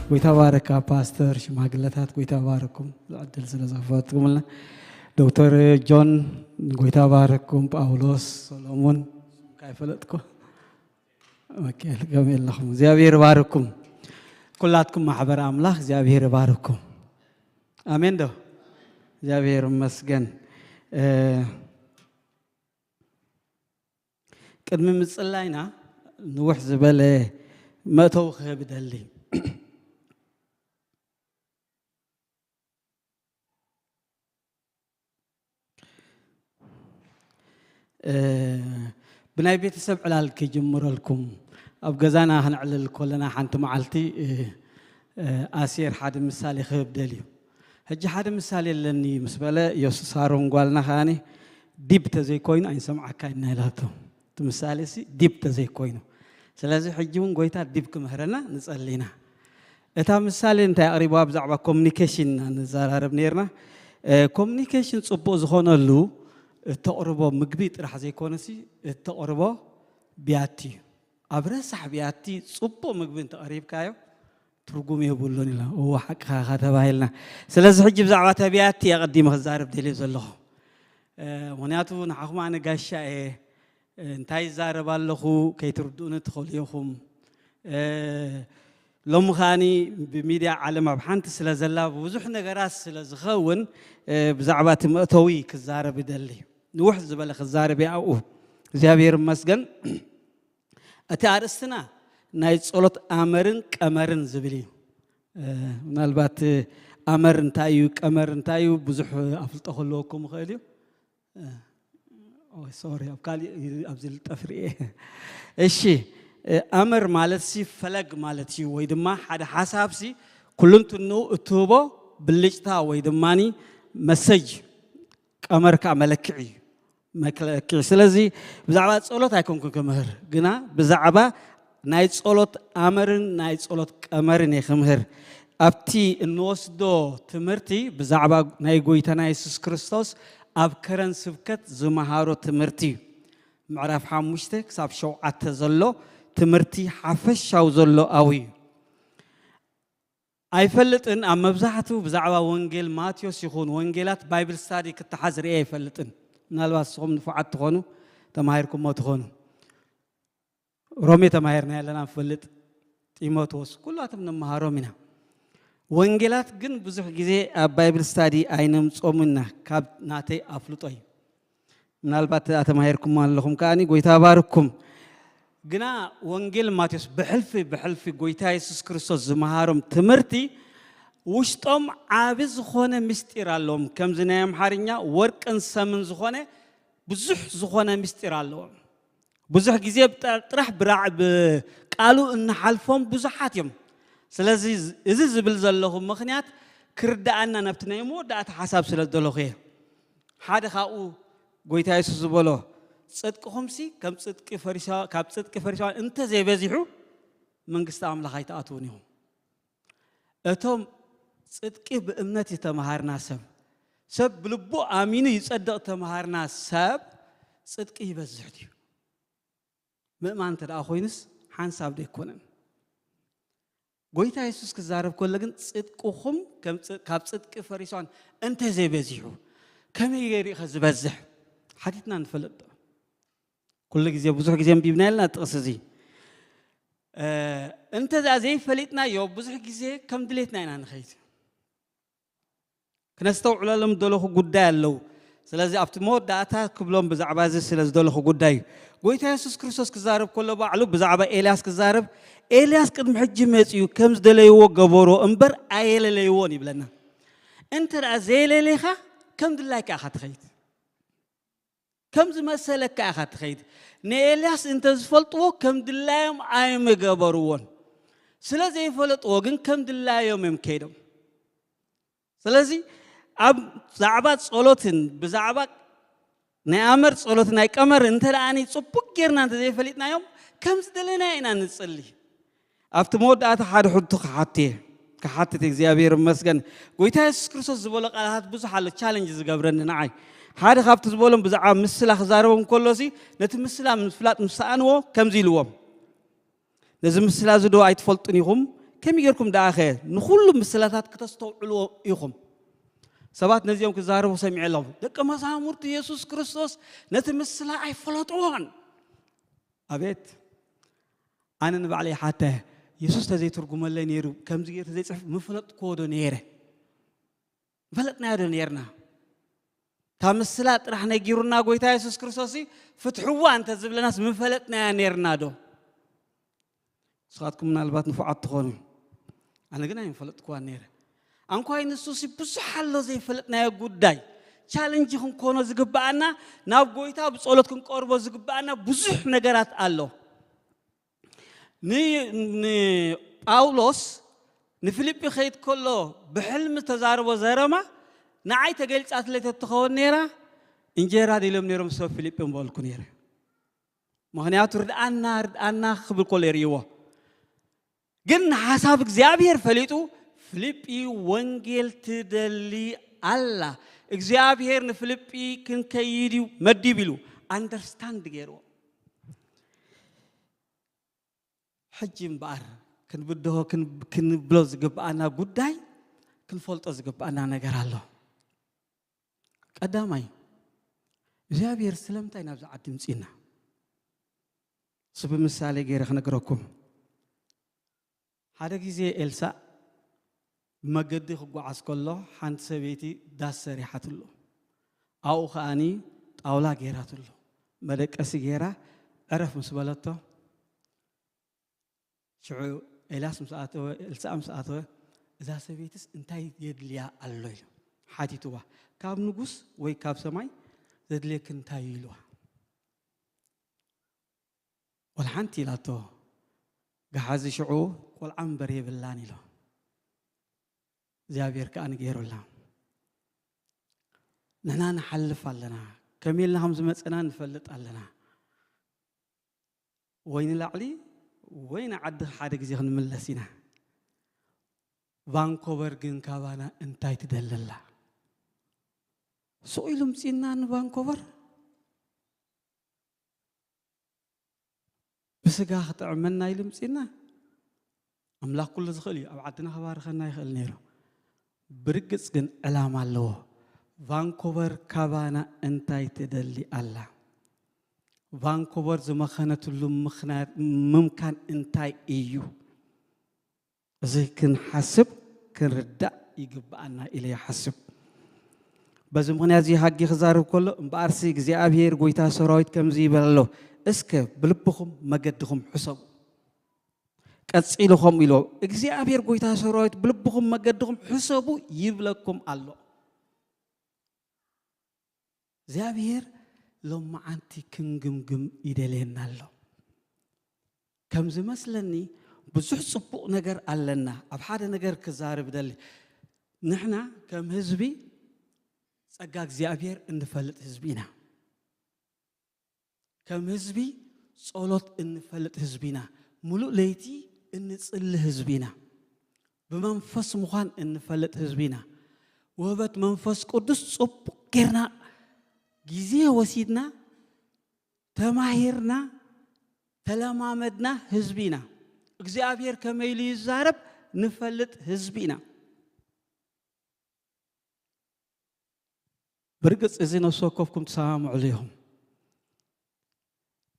ጎይታ ባረካ ፓስተር፣ ሽማግለታት ጎይታ ባረኩም፣ ዕድል ስለ ዘፈትኩምልና። ዶክተር ጆን ጎይታ ባረኩም፣ ጳውሎስ፣ ሰሎሞን ካይፈለጥኩ። ኦኬ፣ ልገም የለኹም። እግዚኣብሔር ባርኩም። ኩላትኩም ማሕበር ኣምላኽ እግዚኣብሔር ባርኩም። ኣሜን ዶ? እግዚኣብሔር ይመስገን። እ፣ ቅድሚ ምጽላይና ንውሕ ዝበለ መእተዊ ክህብ እደሊ። እ፣ ብናይ ቤተሰብ ዕላል ክጅምረልኩም። ኣብ ገዛና ክንዕልል ከለና ሓንቲ መዓልቲ፣ እ፣ እ፣ ኣሴር ሓደ ምሳሌ ክህብ ደልዩ። ሕጂ ሓደ ምሳሌ ኣለኒ ምስ በለ፣ የሱስ ሳሮን ጓልና ከኣኒ ዲብ ተዘይኮይኑ ኣይንሰምዓካ ኢና ኢላቶ። እቲ ምሳሌ ሲ ዲብ ተዘይኮይኑ። ስለዚ ሕጂ እውን ጎይታ ዲብ ክምህረና ንጸሊ ኢና። እታ ምሳሌ እንታይ ኣቕሪባ? ብዛዕባ ኮሚኒኬሽን ኢና ንዘራረብ ነይርና። እ፣ ኮሚኒኬሽን ጽቡቕ ዝኾነሉ እተቕርቦ ምግቢ ጥራሕ ዘይኮነሲ እተቕርቦ ብያቲ እዩ። ኣብ ረሳሕ ብያቲ ጽቡቕ ምግቢ እንተቐሪብካዮ ትርጉም የብሉን ኢላ። እዎ ሓቅኻ ኢኻ ተባሂልና። ስለዚ ሕጂ ብዛዕባ እታ ብያቲ ኣቐዲመ ክዛረብ ደልየ ዘለኹ። እ፣ ምኽንያቱ ንዓኹም ኣነ ጋሻ እየ። እ፣ እንታይ ይዛረብ ኣለኹ ከይትርድኡኒ ትኽእሉ ኢኹም። እ፣ ሎሚ ከኣኒ ብሚድያ ዓለም ኣብ ሓንቲ ስለ ዘላ ብዙሕ ነገራት ስለ ዝኸውን፣ እ፣ ብዛዕባ እቲ መእተዊ ክዛረብ ይደሊ። ንውሕ ዝበለ ክዛረብ እየ ኣብኡ። እግዚኣብሔር ይመስገን። እቲ ኣርእስትና ናይ ጸሎት ኣመርን ቀመርን ዝብል እዩ። እ፣ ምናልባት ኣመር እንታይ እዩ፣ ቀመር እንታይ እዩ፣ ብዙሕ ኣፍልጦ ክህልወኩም ይኽእል እዩ። እ፣ ኦ፣ ሶሪ፣ ኣብ ካሊእ ኣብዚ ልጠፍ ርኤ። እሺ፣ እ፣ ኣመር ማለት ሲ ፈለግ ማለት እዩ፣ ወይ ድማ ሓደ ሓሳብ ሲ ኩሉንትንኡ እትህቦ ብልጭታ ወይ ድማኒ መሰጅ፣ ቀመር ከዓ መለክዒ እዩ። መለክዒ። ስለዚ ብዛዕባ ጸሎት ኣይኮንኩን ክምህር፣ ግና ብዛዕባ ናይ ጸሎት ኣመርን ናይ ጸሎት ቀመርን እየ ክምህር። ኣብቲ እንወስዶ ትምህርቲ ብዛዕባ ናይ ጎይታና የሱስ ክርስቶስ ኣብ ከረን ስብከት ዝመሃሮ ትምህርቲ እዩ። ምዕራፍ ሓሙሽተ ክሳብ ሸውዓተ ዘሎ ትምህርቲ ሓፈሻዊ ዘሎ ኣብኡ እዩ። ኣይፈልጥን፣ ኣብ መብዛሕትኡ ብዛዕባ ወንጌል ማቴዎስ ይኹን ወንጌላት ባይብል ስታዲ ክተሓዝ ርእየ ኣይፈልጥን። ምናልባት ንስኹም ንፉዓት ትኾኑ፣ ተማሂርኩሞ ትኾኑ። ሮሜ ተማሂርና ኣለና ንፈልጥ፣ ጢሞቴዎስ፣ ኩላቶም ንመሃሮም ኢና። ወንጌላት ግን ብዙሕ ግዜ ኣብ ባይብል ስታዲ ኣይነምጾምን ኢና፣ ካብ ናተይ ኣፍልጦ እዩ። ምናልባት ኣተማሂርኩም ኣለኹም ከኣኒ፣ ጎይታ ባርኩም። ግና ወንጌል ማቴዎስ ብሕልፊ ብሕልፊ ጎይታ የሱስ ክርስቶስ ዝመሃሮም ትምህርቲ ውሽጦም ዓቢ ዝኾነ ምስጢር ኣለዎም። ከምዚ ናይ ኣምሓርኛ ወርቅን ሰምን ዝኾነ ብዙሕ ዝኾነ ምስጢር ኣለዎም። ብዙሕ ግዜ ብጠ-፣ ጥራሕ ብራዕ-፣ ብቃሉ እንሓልፎም ብዙሓት እዮም። ስለዚ እዚ ዝብል ዘለኹ ምኽንያት ክርድኣና ናብቲ ናይ መወዳእታ ሓሳብ ስለ ዝደለኹ እየ። ሓደ ካብኡ ጎይታ የሱስ ዝበሎ፣ "ጽድቅኹምሲ ከም ጽድቂ ፈሪሳ-፣ ካብ ጽድቂ ፈሪሳውያን እንተዘይበዚሑ መንግስቲ ኣምላኽ ኣይትኣትዉን ኢኹም።" እቶም ጽድቂ ብእምነት ዝተምሃርና ሰብ፣ ሰብ ብልቡ ኣሚኑ ይጸድቕ ተምሃርና ሰብ ጽድቂ ይበዝሕ ድዩ? ምእማን እንተ ደኣ ኮይኑስ ሓንሳብ ዶ ኣይኮነን? ጎይታ የሱስ ክዛረብ ከሎ ግን ጽድቅኹም ከም ጽ-፣ ካብ ጽድቂ ፈሪሳውያን እንተዘይበዚሑ ከመይ ገይሩ እዩ ከ ዝበዝሕ? ሓቲትና ንፈልጥ ዶ? ኩሉ ግዜ፣ ብዙሕ ግዜ ኣንቢብና ኢልና ጥቕሲ እዚ። እ፣ እንተ ደኣ ዘይፈሊጥናዮ ብዙሕ ግዜ ከም ድሌትና ኢና ንኸይድ። ክነስተውዕለሎም ዝደለኹ ጉዳይ ኣለዉ። ስለዚ ኣብቲ መወዳእታ ክብሎም ብዛዕባ እዚ ስለ ዝደለኹ ጉዳይ እዩ። ጎይታ የሱስ ክርስቶስ ክዛረብ ከሎ ባዕሉ ብዛዕባ ኤልያስ ክዛረብ፣ "ኤልያስ ቅድሚ ሕጂ መጺኡ ከም ዝደለይዎ ገበሮ እምበር ኣየለለይዎን" ይብለና። እንተ ደኣ ዘየለለይካ ከም ድላይካ ኢኻ ትኸይድ። ከም ዝመሰለካ ኢኻ ትኸይድ። ንኤልያስ እንተ ዝፈልጥዎ ከም ድላዮም ኣይምገበርዎን። ስለ ዘይፈለጥዎ ግን ከም ድላዮም እዮም ከይዶም። ስለዚ ኣብ ዛዕባ ጸሎትን ብዛዕባ ናይ ኣመር ጸሎት ናይ ቀመር እንተ ደኣኒ ጽቡቕ ጌርና እንተ ዘይፈሊጥናዮም ከም ዝደለና ኢና ንጽሊ። ኣብቲ መወዳእታ ሓደ ሕቶ ክሓት እየ፣ ክሓትት እግዚኣብሔር ይመስገን። ጎይታ የሱስ ክርስቶስ ዝበሎ ቃላት ብዙሕ ኣሎ፣ ቻለንጅ ዝገብረኒ ንዓይ። ሓደ ካብቲ ዝበሎም ብዛዕባ ምስላ ክዛረቦም ከሎሲ ነቲ ምስላ ምፍላጥ ምስ ሰኣንዎ ከምዚ ኢልዎም፣ "ነዚ ምስላ እዚ ዶ ኣይትፈልጡን ኢኹም? ከመይ ጌርኩም ደኣኸ ንኹሉ ምስላታት ክተስተውዕልዎ ኢኹም? ሰባት ነዚኦም ክዛረቡ ሰሚዐ ኣለኹ። ደቀ መዛሙርቲ የሱስ ክርስቶስ ነቲ ምስላ ኣይፈለጥዎን። ኣቤት! ኣነ ንባዕለይ ሓተ፣ የሱስ ተዘይትርጉመለይ ነይሩ፣ ከምዚ ገይሩ ተዘይጽሕፍ ምፈለጥክዎ ዶ ነይረ? ምፈለጥናዮ ዶ ነይርና? ካብ ምስላ ጥራሕ ነጊሩና ጎይታ የሱስ ክርስቶስ፣ ፍትሕዋ እንተ ዝብለናስ ምፈለጥናያ ነይርና ዶ? ንስኻትኩም ምናልባት ንፉዓት ትኾኑ። ኣነ ግን ኣይምፈለጥክዋን ነይረ። ኣንኳይ ንሱሲ ብዙሕ ኣሎ ዘይፈለጥናዮ ጉዳይ። ቻለንጅ ክንኮኖ ዝግብኣና፣ ናብ ጎይታ ብጸሎት ክንቀርቦ ዝግብኣና ብዙሕ ነገራት ኣሎ። ን-፣ ንጳውሎስ ንፊልጲ ከይድ ከሎ ብሕልሚ ዝተዛረቦ ዘረማ ንዓይ ተገልጻትለይ ተትኸውን ነይራ፣ እንጀራ ድዮም ነይሮም ሰብ ፊልጲ ምበልኩ ነይረ። ምኽንያቱ ርድኣና፣ ርድኣና ክብል ከሎ የርእይዎ። ግን ንሓሳብ እግዚኣብሔር ፈሊጡ፣ ፊልጲ ወንጌል ትደሊ ኣላ። እግዚኣብሔር ንፊልጲ ክንከይድ እዩ መዲብ ኢሉ፣ ኣንደርስታንድ ገይርዎ። ሕጂ እምበኣር ክንብድሆ፣ ክን-፣ ክንብሎ ዝግብኣና ጉዳይ፣ ክንፈልጦ ዝግብኣና ነገር ኣሎ። ቀዳማይ፣ እግዚኣብሔር ስለምንታይ ናብዚ ዓዲ ምጺእና? እሱ ብምሳሌ ገይረ ክነግረኩም። ሓደ ግዜ ኤልሳእ ብመገዲ ክጓዓዝ ከሎ፣ ሓንቲ ሰበይቲ ዳስ ሰሪሓትሉ። ኣብኡ ከኣኒ ጣውላ ገይራትሉ። መደቀሲ ገይራ፣ ዕረፍ ምስ በለቶ፣ ሽዑ ኤልያስ ምስ ኣተወ፣ ኤልሳእ ምስ ኣተወ፣ "እዛ ሰበይትስ እንታይ የድልያ ኣሎ?" ኢሉ ሓቲትዋ። "ካብ ንጉስ ወይ ካብ ሰማይ ዘድልየኪ እንታይ እዩ?" ኢልዋ። ወላ ሓንቲ ኢላቶ። ገሓዚ ሽዑ፣ "ቆልዓ እምበር የብላን" ኢሉ። እግዚኣብሔር ከኣ ንገይሩላ። ንሕና ንሓልፍ ኣለና። ከመይ ኢልና ከም ዝመጸና ንፈልጥ ኣለና። ወይ ንላዕሊ ወይ ንዓዲ ሓደ ግዜ ክንምለስ ኢና። ቫንኮቨር ግን ካባና እንታይ ትደሊ ኣላ? ስቕ ኢሉ ምጺእና ንቫንኮቨር? ብስጋ ክጥዕመና ኢሉ ምጺእና? ኣምላኽ ኩሉ ዝኽእል እዩ። ኣብ ዓድና ክባርኸና ይኽእል ነይሩ። ብርግጽ ግን ዕላማ ኣለዎ። ቫንኮቨር ካባና እንታይ ትደሊ ኣላ? ቫንኮቨር ዝመኸነትሉ ምኽንያት፣ ምምካን እንታይ እዩ? እዚ ክንሓስብ፣ ክንርዳእ ይግብኣና ኢለ ይሓስብ። በዚ ምኽንያት እዚ ሃጊ ክዛረብ ከሎ፣ እምበኣርሲ እግዚኣብሔር ጎይታ ሰራዊት ከምዚ ይብል ኣሎ፣ "እስከ ብልብኹም መገድኹም ሕሰቡ።" ቀጺሉ ከምኡ ኢልዎ፣ "እግዚኣብሔር ጎይታ ሰራዊት ብልብኹም መገድኹም ሕሰቡ ይብለኩም ኣሎ።" እግዚኣብሔር ሎማዓንቲ ክንግምግም ይደልየና ኣሎ። ከም ዝመስለኒ ብዙሕ ጽቡቕ ነገር ኣለና። ኣብ ሓደ ነገር ክዛረብ ደሊ። ንሕና ከም ህዝቢ ጸጋ እግዚኣብሔር እንፈልጥ ህዝቢ ኢና። ከም ህዝቢ ጸሎት እንፈልጥ ህዝቢ ኢና። ሙሉእ ለይቲ እንጽሊ ህዝቢ ኢና። ብመንፈስ ምዃን እንፈልጥ ህዝቢ ኢና። ውህበት መንፈስ ቅዱስ ጽቡቕ ጌርና ግዜ ወሲድና ተማሂርና ተለማመድና ህዝቢ ኢና። እግዚኣብሔር ከመይ ኢሉ ይዛረብ ንፈልጥ ህዝቢ ኢና። ብርግጽ እዚ ነፍሲ ወከፍኩም ትሰማምዕሉ ኢኹም።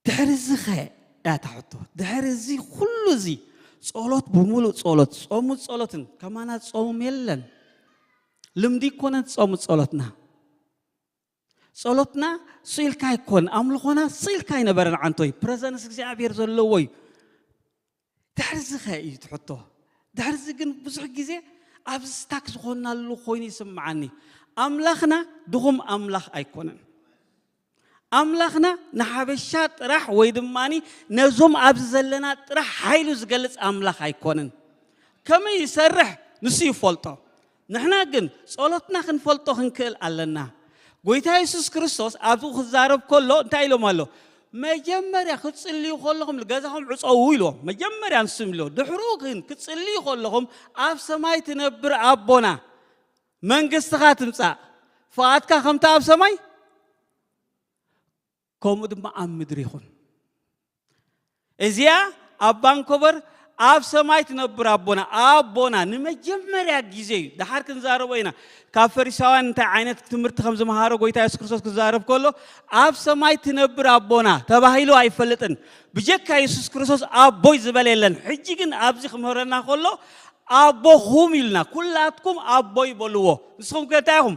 ድሕሪ እዚ ኸ እያ እታ ሕቶ። ድሕሪ እዚ ኩሉ እዚ ጸሎት፣ ብምሉእ ጸሎት፣ ጾምን ጸሎትን፣ ከማና ጾም የለን። ልምዲ ይኮነን ጾምን ጸሎትና። ጸሎትና ስኢልካ ኣይኮን፣ ኣምልኾና ስኢልካ ኣይነበረን ዓንቶይ። ፕረዘንስ እግዚኣብሔር ዘለዎ እዩ። ድሕሪ እዚ ኸ እዩ እቲ ሕቶ። ድሕሪ እዚ ግን ብዙሕ ግዜ ኣብ ስታክ ዝኾንናሉ ኮይኑ ይስምዓኒ። ኣምላኽና ድኹም ኣምላኽ ኣይኮነን። ኣምላኽና ንሓበሻ ጥራሕ ወይ ድማኒ ነዞም ኣብዚ ዘለና ጥራሕ ሓይሉ ዝገልጽ ኣምላኽ ኣይኮነን። ከመይ ይሰርሕ ንሱ ይፈልጦ። ንሕና ግን ጸሎትና ክንፈልጦ ክንክእል ኣለና። ጎይታ የሱስ ክርስቶስ ኣብኡ ክዛረብ ከሎ እንታይ ኢሎም ኣሎ? "መጀመርያ ክትጽልዩ ከለኹም ንገዛኹም ዕጸዉ" ኢልዎም። መጀመርያ ንሱ ኢልዎ። ድሕሩ ግን ክትጽልዩ ከለኹም ኣብ ሰማይ ትነብር ኣቦና መንግስትኻ ትምጻእ፣ ፍቓድካ ከምታ ኣብ ሰማይ ከምኡ ድማ ኣብ ምድሪ ይኹን። እዚኣ ኣብ ቫንኮቨር ኣብ ሰማይ ትነብር ኣቦና፣ ኣቦና ንመጀመርያ ግዜ እዩ። ደሓር ክንዛረቦ ኢና። ካብ ፈሪሳውያን እንታይ ዓይነት ትምህርቲ ከም ዝመሃሮ ጎይታ የሱስ ክርስቶስ ክዛረብ ከሎ፣ ኣብ ሰማይ ትነብር ኣቦና ተባሂሉ ኣይፈልጥን። ብጀካ የሱስ ክርስቶስ ኣቦይ ዝበለ የለን። ሕጂ ግን ኣብዚ ክምህረና ከሎ፣ ኣቦኹም ኢልና፣ ኩላትኩም ኣቦይ በልዎ። ንስኹም ከ እንታይ ኢኹም?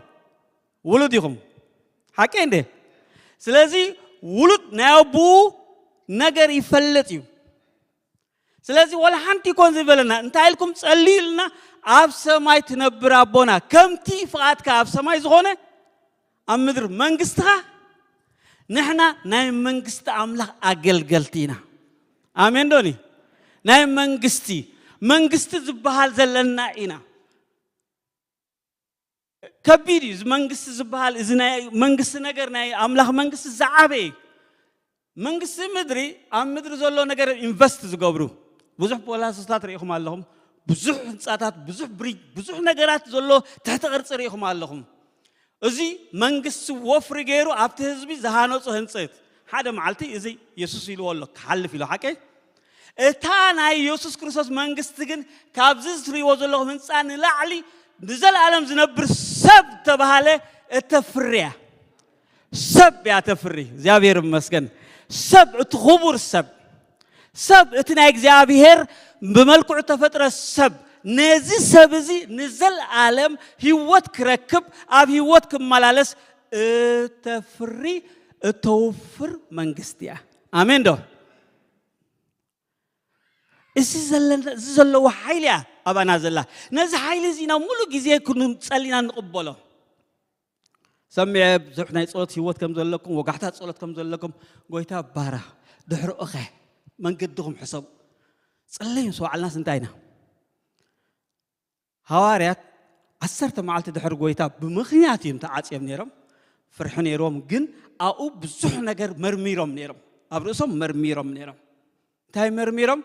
ውሉድ ኢኹም። ሓቀይ እንዴ? ስለዚ ውሉድ ናይ ኣቦኡ ነገር ይፈልጥ እዩ። ስለዚ ወላ ሓንቲ ይኮን ዝበለና፣ እንታይ ኢልኩም ጸልዩ ኢልና፣ ኣብ ሰማይ ትነብር ኣቦና፣ ከምቲ ፍቓድካ ኣብ ሰማይ ዝኾነ ኣብ ምድሪ መንግስትኻ፣ ንሕና ናይ መንግስቲ ኣምላኽ ኣገልገልቲ ኢና። ኣሜን ዶኒ? ናይ መንግስቲ፣ መንግስቲ ዝበሃል ዘለና ኢና። ከቢድ እዩ። እዚ መንግስቲ ዝበሃል፣ እዚ ናይ መንግስቲ ነገር፣ ናይ ኣምላኽ መንግስቲ ዝዓበየ እዩ። መንግስቲ ምድሪ፣ ኣብ ምድሪ ዘሎ ነገር ኢንቨስት ዝገብሩ ብዙሕ ፖላሶታት ርኢኹም ኣለኹም። ብዙሕ ህንፃታት፣ ብዙሕ ብሪጅ፣ ብዙሕ ነገራት ዘሎ ትሕቲ ቅርፂ ርኢኹም ኣለኹም። እዚ መንግስቲ ወፍሪ ገይሩ ኣብቲ ህዝቢ ዝሃነፁ ህንፀት፣ ሓደ መዓልቲ እዚ የሱስ ኢልዎ ኣሎ፣ ክሓልፍ ኢሉ ሓቀይ። እታ ናይ የሱስ ክርስቶስ መንግስቲ ግን ካብዚ እትርእይዎ ዘለኹም ህንፃ ንላዕሊ ንዘለኣለም ዝነብር ሰብ ተባሃለ እተፍርያ። ሰብ እያ ተፍሪ። እግዚኣብሔር ይመስገን። ሰብ፣ እቲ ክቡር ሰብ፣ ሰብ፣ እቲ ናይ እግዚኣብሔር ብመልክዑ ተፈጥረ ሰብ፣ ነዚ ሰብ እዚ ንዘለኣለም ህይወት ክረክብ፣ ኣብ ህይወት ክመላለስ እተፍሪ፣ እተውፍር መንግስቲ እያ። ኣሜን ዶ? እዚ ዘለና፣ እዚ ዘለዎ ሓይሊ እያ ኣባና ዘላ። ነዚ ሓይሊ እዚ ኢና ሙሉ ግዜ ክንጸልና ንቕበሎ። ሰሚዐ ብዙሕ ናይ ጸሎት ህይወት ከም ዘለኩም፣ ወጋሕታ ጸሎት ከም ዘለኩም፣ ጎይታ ባራ፣ ድሕርኡኸ መንገድኹም ሕሰቡ። ጸለዩ ምስ በዓልናስ እንታይ ኢና? ሃዋርያት ዓሰርተ መዓልቲ ድሕሪ ጎይታ ብምኽንያት እዮም ተዓጽዮም ነይሮም። ፍርሒ ነይሮም፣ ግን ኣብኡ ብዙሕ ነገር መርሚሮም ነይሮም። ኣብ ርእሶም መርሚሮም ነይሮም። እንታይ መርሚሮም?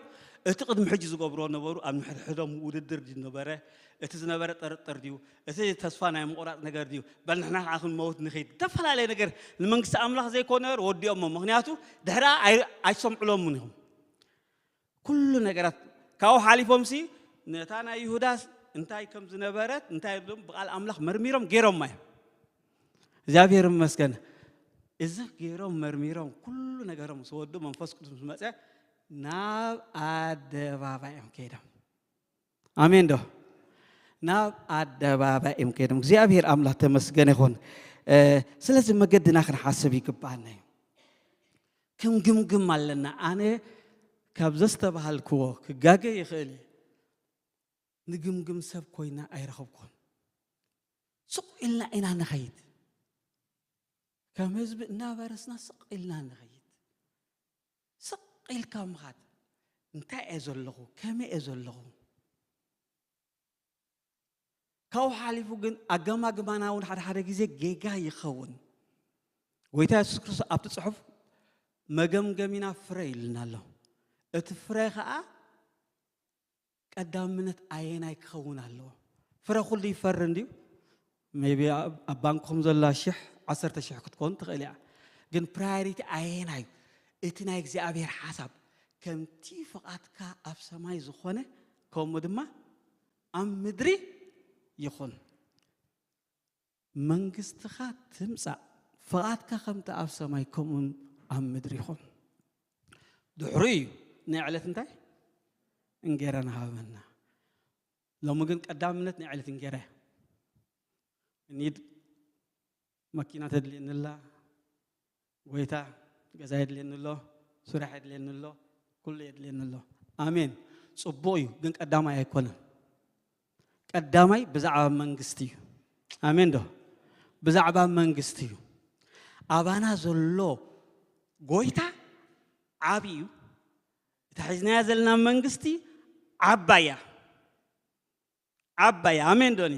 እቲ ቅድሚ ሕጂ ዝገብርዎ ነበሩ፣ ኣብ ንሕድሕዶም ውድድር ድዩ ነበረ? እቲ ዝነበረ ጥርጥር ድዩ? እቲ ተስፋ ናይ ምቑራጽ ነገር ድዩ? በል ንሕና ከዓ ክንመውት ንኸይድ። ዝተፈላለየ ነገር ንመንግስቲ ኣምላኽ ዘይኮነ ነገር ወዲኦሞ። ምኽንያቱ ድሕራ ኣይ-፣ ኣይሰምዕሎምን ኢኹም። ኩሉ ነገራት ካብኡ ሓሊፎምሲ ነታ ናይ ይሁዳስ እንታይ ከም ዝነበረት፣ እንታይ ብሎም ብቓል ኣምላኽ መርሚሮም ገይሮማ እዮም። እግዚኣብሔር ይመስገን። እዚ ገይሮም መርሚሮም ኩሉ ነገሮም ምስ ወዱ መንፈስ ቅዱስ ምስ መጸ ናብ ኣደባባይ እዮም ከይዶም። ኣሜን ዶ? ናብ ኣደባባይ እዮም ከይዶም። እግዚኣብሔር ኣምላኽ ተመስገን ይኹን። እ፣ ስለዚ መገድና ክንሓስብ ይግባኣና እዩ። ክንግምግም ኣለና። ኣነ ካብ ዘስተባሃልክዎ ክጋገ ይኽእል እየ። ንግምግም ሰብ ኮይና ኣይረኸብኩን። ስቕ ኢልና ኢና ንኸይድ። ከም ህዝቢ እናበረስና ስቕ ኢልና ንኸይድ። ስቕ ኢልካ ምኻድ። እንታይ እየ ዘለኹ? ከመይ እየ ዘለኹ? ካብኡ ሓሊፉ ግን ኣገማግማና እውን ሓደ ሓደ ግዜ ጌጋ ይኸውን። ጎይታ የሱስ ክርስቶስ ኣብቲ ጽሑፍ መገምገሚና ፍረ ኢሉና ኣሎ። እቲ ፍረ ኸኣ ቀዳምነት ኣየናይ ክኸውን ኣለዎ? ፍረ ኩሉ ይፈሪ እንድዩ። ሜይቢ ኣብ፣ ኣብ ባንክኹም ዘላ ሽሕ፣ ዓሰርተ ሽሕ ክትከውን ትኽእል እያ። ግን ፕራዮሪቲ ኣየናይ? እቲ ናይ እግዚኣብሔር ሓሳብ፣ ከምቲ ፍቓድካ ኣብ ሰማይ ዝኾነ፣ ከምኡ ድማ ኣብ ምድሪ ይኹን። መንግስትኻ ትምጻእ፣ ፍቓድካ ከምቲ ኣብ ሰማይ ከምኡን ኣብ ምድሪ ይኹን። ድሕሩ እዩ ናይ ዕለት እንታይ? እንጌራና ሃበና። ሎሚ ግን ቀዳምነት ናይ ዕለት እንጌራ እያ። እኒድ መኪና ተድልየኒ ኣላ፣ ጎይታ፣ ገዛ የድልየኒ ኣሎ፣ ስራሕ የድልየኒ ኣሎ፣ ኩሉ የድልየኒ ኣሎ። ኣሜን። ጽቡቕ እዩ፣ ግን ቀዳማይ ኣይኮነን። ቀዳማይ ብዛዕባ መንግስቲ እዩ። ኣሜን ዶ? ብዛዕባ መንግስቲ እዩ። ኣባና ዘሎ ጎይታ ዓቢ እዩ። እታ ሒዝናያ ዘለና መንግስቲ ዓባይ እያ። ዓባይ፣ ኣሜን ዶኒ?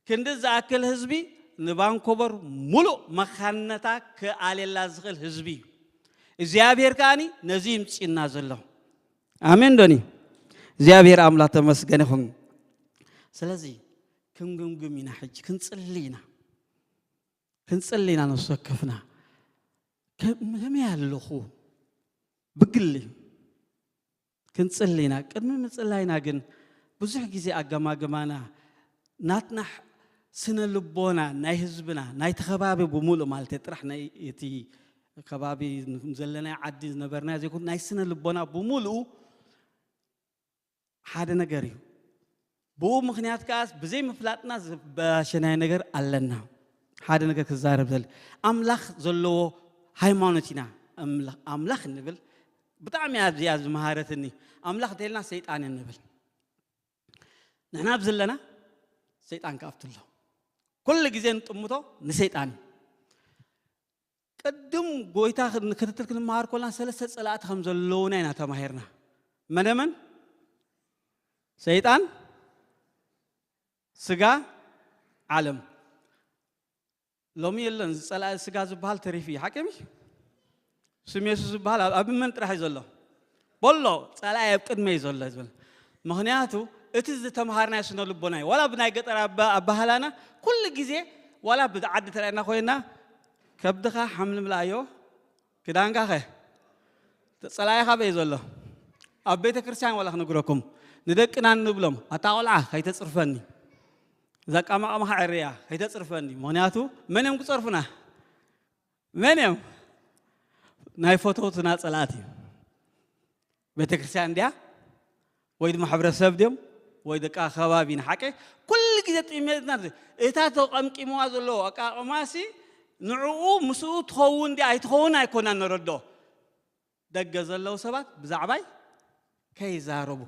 ክንዲ ዝኣክል ህዝቢ ንቫንኮቨር ሙሉእ መኻንነታ ክኣልየላ ዝኽእል ህዝቢ እዩ። እግዚኣብሔር ከኣኒ ነዚ ይምፅና ዘሎ። ኣሜን ዶኒ? እግዚኣብሔር ኣምላኽ ተመስገን ይኹን። ስለዚ ክንግምግም ኢና፣ ሕጂ ክንጽሊ ኢና። ክንጽሊ ኢና፣ ነፍሲ ወከፍና። ከ-፣ ከመይ ኣለኹ? ብግሊ ክንጽሊ ኢና። ቅድሚ ምጽላይና ግን ብዙሕ ግዜ ኣገማግማና ናትና ሕ- ስነ ልቦና ናይ ህዝብና ናይቲ ከባቢ ብምሉእ ማለት እየ፣ ጥራሕ ናይ እቲ ከባቢ ዘለናይ ዓዲ ዝነበርና ዘይኮን ናይ ስነ ልቦና ብምሉኡ ሓደ ነገር እዩ። ብኡ ምኽንያት ከኣ ብዘይ ምፍላጥና ዝበላሸናዮ ነገር ኣለና። ሓደ ነገር ክዛረብ ዘለ ኣምላኽ ዘለዎ ሃይማኖት ኢና። ኣምላኽ- ኣምላኽ እንብል ብጣዕሚ እያ እዚኣ ዝመሃረትኒ። ኣምላኽ እንተልና ሰይጣን እንብል ንሕና ኣብዚ ኣለና ሰይጣን ክኣቱ ኣሎ። ኩሉ ግዜ ንጥምቶ ንሰይጣን እዩ። ቅድም ጎይታ ክትትል ክንመሃር ኮልና ሰለስተ ጸላእቲ ከም ዘለውና ኢና ተማሂርና። መነ መን? ሰይጣን፣ ስጋ፣ ዓለም። ሎሚ የለን ዝጸላኢ ስጋ ዝበሃል ተሪፉ እዩ። ሓቂ ምሽ? ስም የሱስ ዝበሃል ኣብ ኣብ መን ጥራሕ እዩ ዘሎ? በሎ ጸላኢ ኣብ ቅድመ እዩ ዘሎ ዝብል። ምኽንያቱ እቲ ዝተምሃርናዮ ስነ ልቦና እዩ። ዋላ ብናይ ገጠር ኣባ- ኣባህላና ኩሉ ግዜ ዋላ ብዓዲ ተረኣና ኮይና ከብድኻ ሓምልምላ ኣዮ ክዳንካ ኸ ጸላኢኻ በይ ዘሎ? ኣብ ቤተ ክርስቲያን ዋላ ክነግረኩም ንደቅና እንብሎም ኣታ ቆልዓ ከይተጽርፈኒ እዛ ቃማቃማኻ ዕርያ ከይተጽርፈኒ። ምኽንያቱ መን እዮም ክጸርፉና? መን እዮም? ናይ ፈተውትና ጸላእቲ እዩ። ቤተ ክርስቲያን ድያ ወይ ድማ ሕብረተሰብ ድዮም ወይ ደቂ ከባቢ ንሓቂ ኩሉ ግዜ ጥሜትና እታ ተቐምቂምዋ ዘሎ ኣቃቕማሲ ንዕኡ ምስኡ ትኸውን ድያ ኣይትኸውን ኣይኮና ንረዶ። ደገ ዘለዉ ሰባት ብዛዕባይ ከይዛረቡ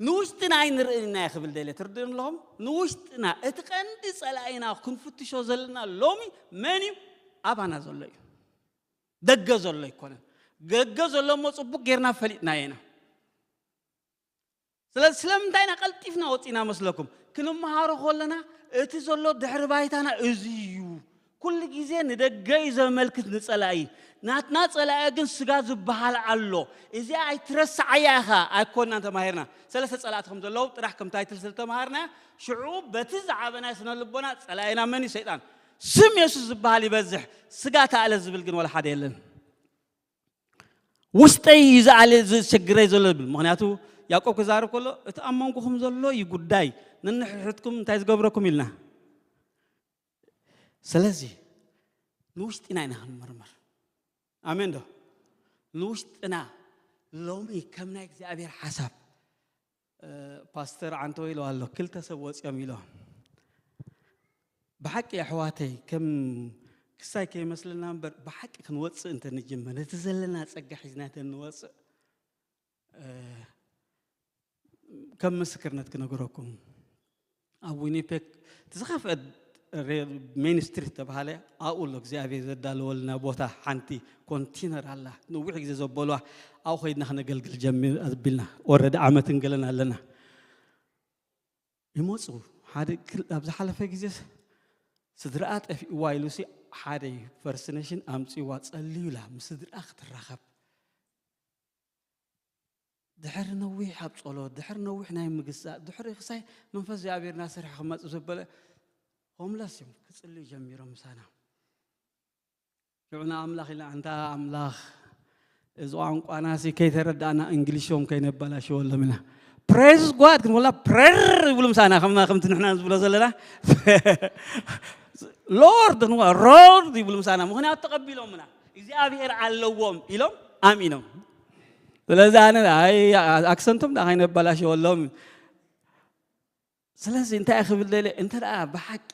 ንውሽጥና ኣይንርእን ኢና ክብል ደለ ትርድእን ኣለኹም። ንውሽጥና እቲ ቀንዲ ጸላኢና ክንፍትሾ ዘለና ሎሚ መን እዩ? ኣባና ዘሎ እዩ። ደገ ዘሎ ኣይኮነን። ደገ ዘሎ እሞ ጽቡቅ ጌርና ፈሊጥናዮ ኢና። ስለዚ ስለምንታይ ኢና ቀልጢፍና ወጺና መስለኩም? ክንመሃሮ ከለና እቲ ዘሎ ድሕሪ ባይታና እዚ እዩ። ኩሉ ግዜ ንደገ እዩ ዘመልክት ንጸላኢ። ናትና ጸላኢ ግን ስጋ ዝበሃል ኣሎ። እዚኣ ኣይትረስዓያ ኢኻ ኣይኮናን ተማሂርና። ሰለስተ ጸላእቲ ከም ዘለዉ ጥራሕ ከም ታይትል ስለ ተማሃርና ሽዑ በቲ ዝዓበናዮ ስነ ልቦና ጸላኢና መን እዩ? ሰይጣን። ስም የሱስ ዝበሃል ይበዝሕ፣ ስጋ ተኣለ ዝብል ግን ወላ ሓደ የለን። ውሽጠይ እዩ ዝኣለ ዝቸግረይ ዘሎ ዝብል። ምኽንያቱ ያዕቆብ ክዛረብ ከሎ እቲ ኣብ መንጎኹም ዘሎ እዩ ጉዳይ፣ ነንሕድሕድኩም እንታይ ዝገብረኩም ኢልና። ስለዚ ንውሽጥና ኢና ክንምርምር። ኣሜን ዶ? ንውሽጥና ሎሚ ከም ናይ እግዚኣብሔር ሓሳብ እ፣ ፓስተር ዓንተወ ኢሎ ኣሎ ክልተ ሰብ ወፂኦም ኢሎ ብሓቂ ኣሕዋተይ ከም ክሳይ ከይመስልና እምበር ብሓቂ ክንወፅእ እንተ ንጅምር ነቲ ዘለና ፀጋ ሒዝና እንተ ንወፅእ እ፣ ከም ምስክርነት ክነግረኩም ኣብ ዊኒፔክ እቲ ዝኸፍአ ሜን ስትሪት ተባሃለ ኣብኡ ኣሎ እግዚኣብሔር ዘዳለወልና ቦታ ሓንቲ ኮንቲነር ኣላ ነዊሕ ግዜ ዘበልዋ ኣብኡ ከይድና ክነገልግል ጀሚር ኣቢልና ወረዲ ዓመትን ገለን ኣለና ይመፁ ሓደ ኣብ ዝሓለፈ ግዜ ስድራኣ ጠፊእዋ ኢሉሲ ሓደ ፈርስት ኔሽን ኣምፅዋ ፀልዩላ ምስ ስድራኣ ክትራኸብ ድሕሪ ነዊሕ ኣብ ጸሎት ድሕሪ ነዊሕ ናይ ምግዛእ ድሕሪ ክሳይ መንፈስ እግዚኣብሔር እናሰርሐ ክመጽእ ዘበለ ሆምለስ እዮም ክጽልዩ ጀሚሮም ምሳና ሽዑ ንኣምላኽ ኢልና ኣንታ ኣምላኽ እዚ ቋንቋና ሲ ከይተረዳእና እንግሊሾም ከይነበላሸወሎም ኢና ፕሬዝ ጓድ ግን ወላ ፕሬር ይብሉ ምሳና ከም ከምቲ ንሕና ዝብሎ ዘለና ሎርድ ንዋ ሮርድ ይብሉ ምሳና ምክንያቱ ተቐቢሎምና እግዚኣብሔር ኣለዎም ኢሎም ኣሚኖም ስለዚ ኣነ ኣክሰንቶም ዳ ከይነበላሸወሎም ስለዚ እንታይ ክብል ደለ እንተ ደኣ ብሓቂ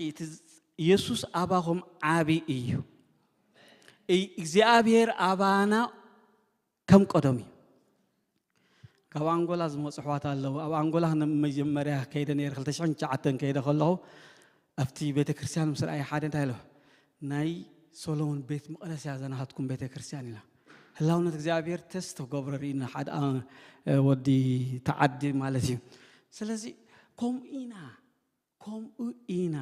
የሱስ ኣባኹም ዓቢ እዩ እግዚኣብሔር ኣባና ከም ቀደም እዩ ካብ ኣንጎላ ዝመፁ ኣሕዋት ኣለዉ ኣብ ኣንጎላ መጀመርያ ከይደ ነረ ክልተ ሽሕን ትሽዓተን ከይደ ከለኹ ኣብቲ ቤተክርስትያን ምስ ረኣየ ሓደ እንታይ ኢለ ናይ ሶሎሞን ቤት መቕደስ እያ ዘናሃትኩም ቤተክርስትያን ኢላ ህላውነት እግዚኣብሔር ተስ ተገብሮ ርኢና ሓደ ወዲ ተዓዲ ማለት እዩ ስለዚ ከምኡ ኢና ከምኡ ኢና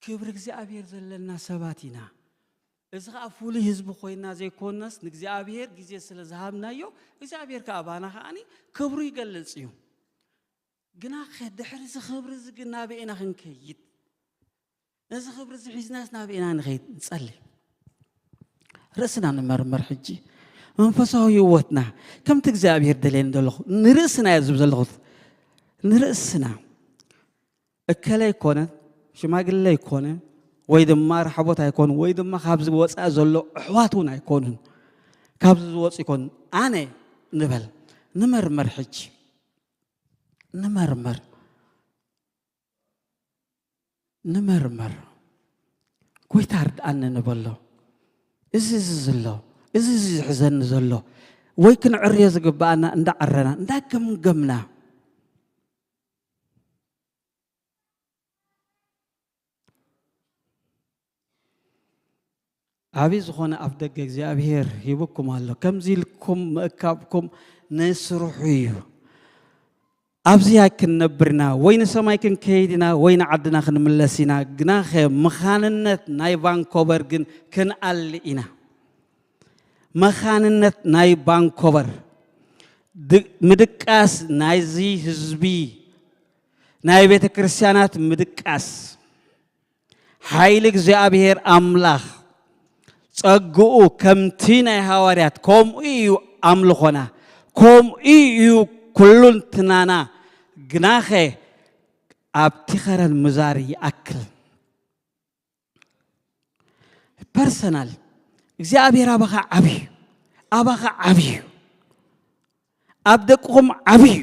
ክብሪ እግዚኣብሔር ዘለና ሰባት ኢና እዚ ከዓ ፍሉይ ህዝቢ ኮይና ዘይኮነስ ንእግዚኣብሔር ግዜ ስለ ዝሃብናዮ እግዚኣብሔር ከዓ ባና ከዓ ክብሩ ይገልፅ እዩ ግና ድሕሪ እዚ ክብሪ እዚ ግን ናበይ ኢና ክንከይድ ነዚ ክብሪ እዚ ሒዝናስ ናበይ ኢና ንኸይድ ንፀሊ ርእስና ንመርምር ሕጂ መንፈሳዊ ህይወትና ከምቲ እግዚኣብሔር ደልየኒ ዘለኹ ንርእስና እየ ዝብል ዘለኹ። ንርእስና እከለ ኣይኮነ፣ ሽማግለ ኣይኮነ፣ ወይ ድማ ራሕቦት ኣይኮኑ፣ ወይ ድማ ካብዚ ወፃኢ ዘሎ ኣሕዋት እውን ኣይኮኑን። ካብዚ ዝወፁ ይኮኑ። ኣነ ንበል፣ ንመርመር ሕጂ። ንመርመር። ንመርመር። ጎይታ ርድኣኒ ንበሎ። እዚ፣ እዚ ዝሎ፣ እዚ፣ እዚ ዝሕዘኒ ዘሎ፣ ወይ ክንዕርዮ ዝግብኣና እንዳዓረና፣ እንዳገምገምና። ዓብዪ ዝኾነ ኣፍ ደገ እግዚኣብሔር ሂቡኩም ኣሎ። ከምዚ ኢልኩም ምእካብኩም ንስርሑ እዩ። ኣብዚ ኣይክንነብር ኢና፣ ወይ ንሰማይ ክንከይድ ኢና፣ ወይ ንዓድና ክንምለስ ኢና። ግናኸ መኻንነት ናይ ቫንኮቨር ግን ክንኣሊ ኢና። መኻንነት ናይ ቫንኮቨር ድ-፣ ምድቃስ ናይዚ ህዝቢ፣ ናይ ቤተ ክርስቲያናት ምድቃስ፣ ሓይሊ እግዚኣብሔር ኣምላኽ ጸግኡ ከምቲ ናይ ሃዋርያት ከምኡ እዩ ኣምልኾና፣ ከምኡ እዩ ኩሉንትናና። ግናኸ ኣብቲ ኸረን ምዛር ይኣክል። ፐርሰናል እግዚኣብሔር ኣባኻ ዓብዩ፣ ኣባኻ ዓብዩ፣ ኣብ ደቅኹም ዓብዩ፣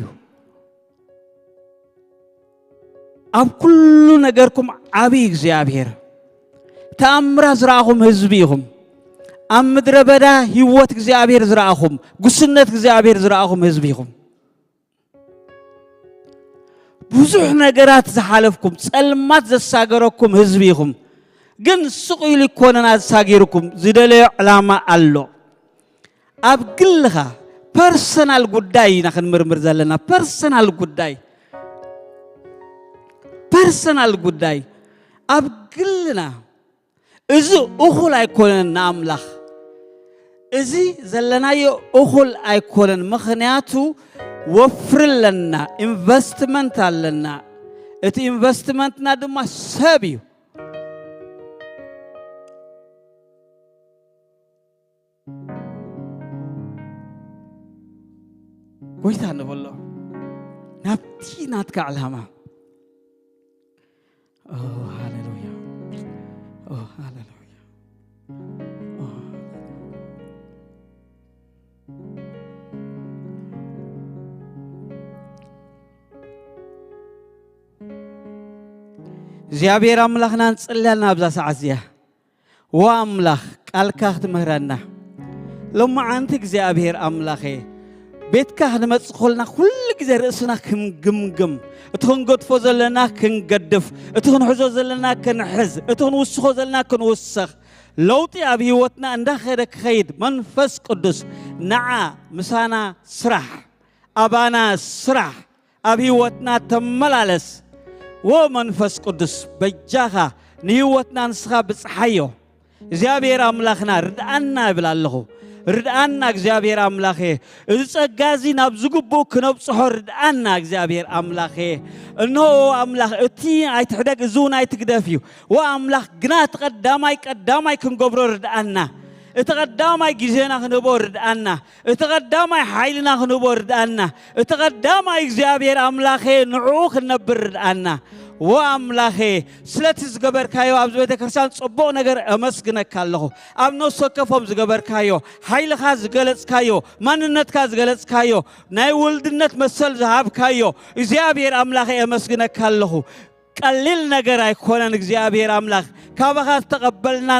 ኣብ ኩሉ ነገርኩም ዓብዩ እግዚኣብሔር። ተኣምራት ዝረኣኹም ህዝቢ ኢኹም። ኣብ ምድረ በዳ ህይወት እግዚኣብሔር ዝረኣኹም፣ ጉስነት እግዚኣብሔር ዝረኣኹም ህዝቢ ኢኹም። ብዙሕ ነገራት ዝሓለፍኩም፣ ጸልማት ዘሳገረኩም ህዝቢ ኢኹም። ግን ስቕ ኢሉ ይኮነን ኣሳጊርኩም፣ ዝደለዮ ዕላማ ኣሎ። ኣብ ግልኻ ፐርሰናል ጉዳይ ኢና ክንምርምር ዘለና። ፐርሰናል ጉዳይ፣ ፐርሰናል ጉዳይ ኣብ ግልና። እዚ እኹል ኣይኮነን ንኣምላኽ። እዚ ዘለናዮ እኹል ኣይኮነን፣ ምኽንያቱ ወፍሪ ኣለና፣ ኢንቨስትመንት ኣለና። እቲ ኢንቨስትመንትና ድማ ሰብ እዩ። ጎይታ ንበሎ ናብቲ ናትካ ዕላማ። ኦ፣ ሃሌሉያ። ኦ፣ ሃሌሉያ። ኦ። እግዚኣብሔር ኣምላኽና ንጽልያልና ኣብዛ ሰዓት እዚኣ። ዋ ኣምላኽ፣ ቃልካ ክትምህረና። ሎማዓንቲ እግዚኣብሔር ኣምላኸ፣ ቤትካ ክንመጽእ ከለና ኩሉ ግዜ ርእስና ክንግምግም፣ እቲ ክንገድፎ ዘለና ክንገድፍ፣ እቲ ክንሕዞ ዘለና ክንሕዝ፣ እቲ ክንውስኾ ዘለና ክንውስኽ፣ ለውጢ ኣብ ህይወትና እንዳኸደ ክኸይድ መንፈስ ቅዱስ ንዓ ምሳና ስራሕ፣ ኣባና ስራሕ፣ ኣብ ህይወትና ተመላለስ። ወ መንፈስ ቅዱስ በጃኻ ንህይወትና ንስኻ ብጽሓዮ። እግዚኣብሔር ኣምላኽና ርድኣና እብል ኣለኹ። ርድኣና እግዚኣብሔር ኣምላኸ፣ እዚ ጸጋ እዚ ናብ ዝግብኡ ክነብጽሖ ርድኣና እግዚኣብሔር ኣምላኸ። እንሆ ኣምላኽ፣ እቲ ኣይትሕደግ፣ እዚ እውን ኣይትግደፍ እዩ። ወ ኣምላኽ፣ ግና እቲ ቀዳማይ ቀዳማይ ክንገብሮ ርድኣና። እቲ ቀዳማይ ግዜና ክንህቦ ርድኣና። እቲ ቀዳማይ ሓይልና ክንህቦ ርድኣና። እቲ ቀዳማይ እግዚኣብሔር ኣምላኸ ንዕኡ ክንነብር ርድኣና። ወ ኣምላኸ፣ ስለቲ ዝገበርካዮ ኣብዚ ቤተ ክርስቲያን ጽቡቕ ነገር ኣመስግነካ ኣለኹ። ኣብ ነፍሲ ወከፎም ዝገበርካዮ፣ ሓይልኻ ዝገለጽካዮ፣ ማንነትካ ዝገለጽካዮ፣ ናይ ውልድነት መሰል ዝሃብካዮ እግዚኣብሔር ኣምላኸ ኣመስግነካ ኣለኹ። ቀሊል ነገር ኣይኮነን። እግዚኣብሔር ኣምላኽ ካባኻ ዝተቐበልና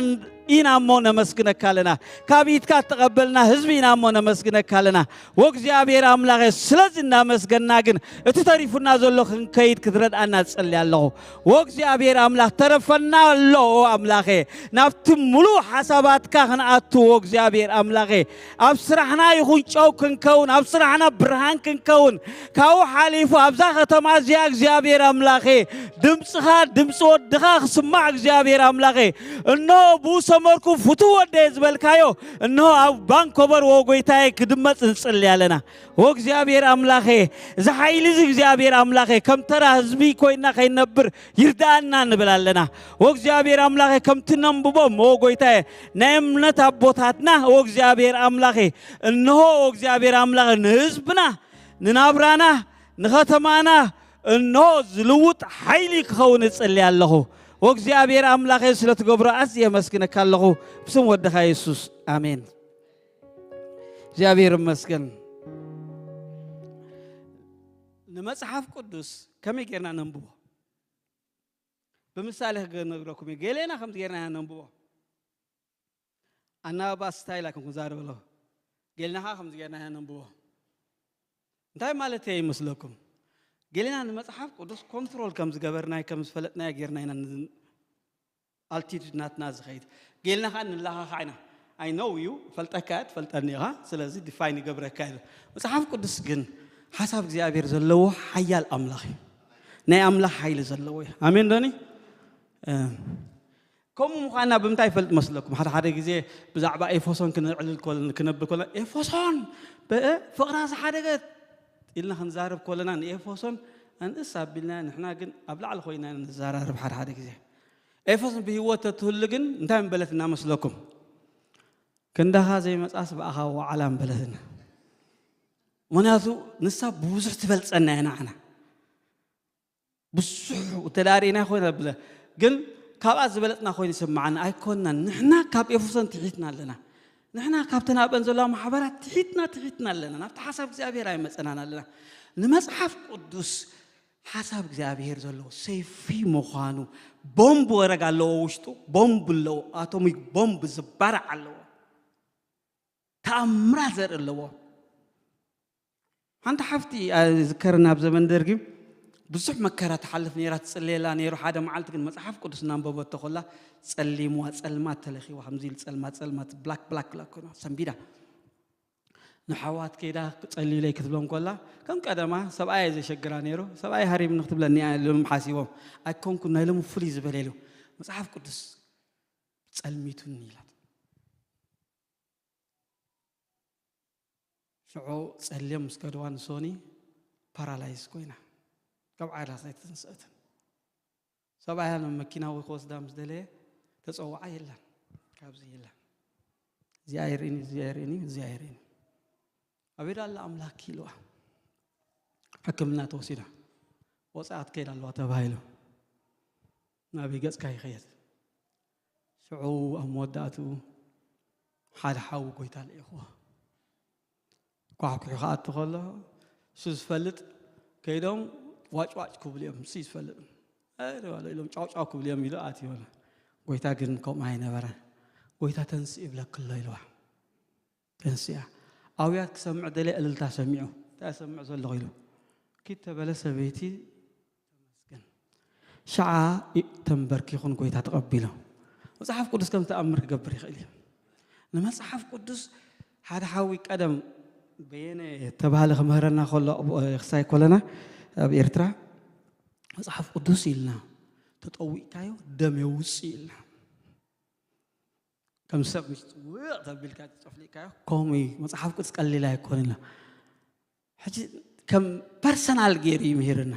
ኢና እሞ ነመስግነካ ኣለና። ካብ ኢድካ ዝተቐበልና ህዝቢ ኢና እሞ ነመስግነካ ኣለና። ወእግዚኣብሔር ኣምላኸ፣ ስለዚ እናመስገና ግን እቲ ተሪፉና ዘሎ ክንከይድ ክትረድኣና እጸሊ ኣለኹ። ወእግዚኣብሔር ኣምላኽ፣ ተረፈና ኣሎ። ኦ ኣምላኸ፣ ናብቲ ምሉእ ሓሳባትካ ክንኣቱ፣ ወእግዚኣብሔር ኣምላኸ፣ ኣብ ስራሕና ይኹን ጨው ክንከውን፣ ኣብ ስራሕና ብርሃን ክንከውን፣ ካብኡ ሓሊፉ ኣብዛ ከተማ እዚኣ እግዚኣብሔር ኣምላኸ፣ ድምፅኻ፣ ድምፂ ወድኻ ክስማዕ እግዚኣብሔር ኣምላኸ፣ እነሆ ብኡ ጀመርኩ፣ ፍቱው ወደየ ዝበልካዮ፣ እንሆ ኣብ ቫንኮቨር፣ ወ ጎይታየ፣ ክድመጽ ንጽሊ ኣለና። ወእግዚኣብሔር ኣምላኸ፣ እዚ ሓይሊ እዚ እግዚኣብሔር ኣምላኸ፣ ከም ተራ ህዝቢ ኮይንና ከይነብር ይርዳኣና ንብል ኣለና። ወእግዚኣብሔር ኣምላኸ፣ ከምቲ ነንብቦም፣ ወ ጎይታየ፣ ናይ እምነት ኣቦታትና፣ ወእግዚኣብሔር ኣምላኸ፣ እንሆ፣ ወእግዚኣብሔር ኣምላኸ፣ ንህዝብና፣ ንናብራና፣ ንኸተማና፣ እንሆ፣ ዝልውጥ ሓይሊ ክኸውን እጽሊ ኣለኹ። ወእግዚኣብሔር ኣምላኸ፣ ስለ ትገብሮ ኣዝየ የመስግነካ ኣለኹ። ብስም ወድኻ የሱስ፣ ኣሜን። እግዚኣብሔር ይመስገን። ንመጽሓፍ ቅዱስ ከመይ ጌርና ነንብቦ? ብምሳሌ ክነግረኩም እየ። ገሌና ከምዚ ጌርና ኢና ነንብቦ። ኣናባባ ስታይል ኣይኮንኩን ዛረብ ኣለኹ። ገሌና ኸዓ ከምዚ ጌርና ኢና ነንብቦ። እንታይ ማለት እየ ይመስለኩም? ገሌና ንመጽሓፍ ቅዱስ ኮንትሮል ከም ዝገበርናይ፣ ከም ዝፈለጥናዮ ጌርና ኢና ን-፣ ኣልቲቱድ ናትና ዝኸይድ። ገሌና ኸዓ ንለኻኻዕ ኢና። I know you፣ ፈልጠካ እየ፣ ትፈልጠኒ ኢኻ፣ ስለዚ ዲፋይን ይገብረካ እየ። መጽሓፍ ቅዱስ ግን ሓሳብ እግዚኣብሔር ዘለዎ ሓያል ኣምላኽ እዩ። ናይ ኣምላኽ ሓይሊ ዘለዎ እዩ። ኣሜን ዶኒ? እ፣ ከምኡ ምዃንና ብምንታይ ይፈልጥ መስለኩም? ሓደ ሓደ ግዜ ብዛዕባ ኤፌሶን ክነዕልል ከል-፣ ክነብል ከለና፣ "ኤፌሶን ብ-፣ ፍቕራ ዝሓደገት" ኢልና ክንዛረብ ከለና፣ ንኤፌሶን ኣንእስ ኣቢልና፣ ንሕና ግን ኣብ ላዕሊ ኮይና ንዘራረብ ሓደ ሓደ ግዜ። ኤፌሶን ብህይወት ተትህሉ ግን እንታይ ምበለትና መስለኩም? "ክንዳኻ ዘይመጻስ ብኣኻ ዋዕላ" ምበለትና። ምኽንያቱ ንሳ ብብዙሕ ትበልጸና እያ ንዓና። ብዙሕ ተዳሪእና ኮይና ብለ፣ ግን ካብኣ ዝበለጽና ኮይኑ ይስምዓና ኣይኮንናን። ንሕና ካብ ኤፌሶን ትሒትና ኣለና። ንሕና ካብተን ኣብአን ዘለዋ ማሕበራት ትሒትና፣ ትሒትና ኣለና። ናብቲ ሓሳብ እግዚኣብሔር ኣይመጸናን ኣለና። ንመጽሓፍ ቅዱስ ሓሳብ እግዚኣብሔር ዘለዎ ሰይፊ ምዃኑ፣ ቦምብ ወረግ ኣለዎ ውሽጡ፣ ቦምብ ኣለዎ፣ ኣቶሚክ ቦምብ ዝባራዕ ኣለዎ። ተኣምራት ዘርኢ ኣለዎ። ሓንቲ ሓፍቲ፣ ኣ፣ ዝከረና ኣብ ዘመን ደርጊ ብዙሕ መከራ ትሓልፍ ነይራ፣ ትጽልየላ ነይሩ። ሓደ መዓልቲ ግን መጽሓፍ ቅዱስ እናንበበቶ ከላ ጸሊምዋ፣ ጸልማት ተለኺዋ፣ ከምዚ ኢሉ ጸልማት፣ ጸልማት፣ ብላክ፣ ብላክ፣ ብላክ ኮይና ሰንቢዳ። ንሓዋት ከይዳ ጸልዩለይ ክትብሎም ከላ፣ ከም ቀደማ ሰብኣይ እየ ዘሸግራ ነይሩ፣ ሰብኣይ ሃሪምኒ ክትብለኒ እያ ኢሎም ሓሲቦም። ኣይኮንኩን፣ ናይ ሎሚ ፍሉይ ዝበለ ኢሉ። መጽሓፍ ቅዱስ ጸልሚቱኒ ኢላት። ሽዑ ጸልዮም ምስ ከድዋ ንሶኒ ፓራላይዝ ኮይና፣ ካብ ዓራት ኣይተንስአትን። ሰብኣያ ናብ መኪና ወይ ክወስዳ ምስ ደለየ፣ ተጸውዓ የለን፣ ካብዚ የለን። እዚኣ ይርእኒ፣ እዚኣ ይርእኒ፣ እዚኣ ይርእኒ። ኣበይ ደኣ ኣላ ኣምላክ ኢልዋ። ሕክምና ተወሲዳ። ወጻኢ ክትከይድ ኣለዋ ተባሂሉ። ናበይ ገጽካ ይኸየድ? ሽዑ ኣብ መወዳእትኡ ሓደ ሓዊ ጎይታ ልኢኽዎ። ኳሕኩሑ ክኣቱ ከሎ፣ እሱ ዝፈልጥ ከይዶም ዋጭዋጭ ክብሉ እዮም፣ እሱ ዝፈልጥ። "ኣረ" ኢሎም ጫውጫው ክብሉ እዮም ኢሉ ኣትዩ። ጎይታ ግን ከምኡ ኣይነበረን። ጎይታ "ተንስእ ይብለኪ ኣሎ" ኢልዋ። ተንስያ። ኣውያት ክሰምዕ ደልየ እልልታ ሰሚዑ። "እንታይ እሰምዕ ዘለኹ?" ኢሉ። ኪድ ተበለ ሰበይቲ ተመስገን። ሸዓ ኢ-፣ ተንበርኪኹ ንጎይታ ተቐቢሉ። መጽሓፍ ቅዱስ ከም ተኣምር ክገብር ይኽእል እዩ። ንመጽሓፍ ቅዱስ ሓደ ሓዊ ቀደም በየነ ተባህለ ክምህረና ከሎ ኣብ፣ እ፣ ክሳይ ኮለና ኣብ ኤርትራ መጽሓፍ ቅዱስ ኢልና ተጠዊእካዮ ደም የውጽእ ኢልና። ከም ሰብ ምስ ውቕ ተቢልካ ተጨፍሊቕካዮ ከምኡ እዩ። መጽሓፍ ቅዱስ ቀሊል ኣይኮነን ኢልና። ሕጂ ከም ፐርሰናል ገይሩ እዩ ምሂርና።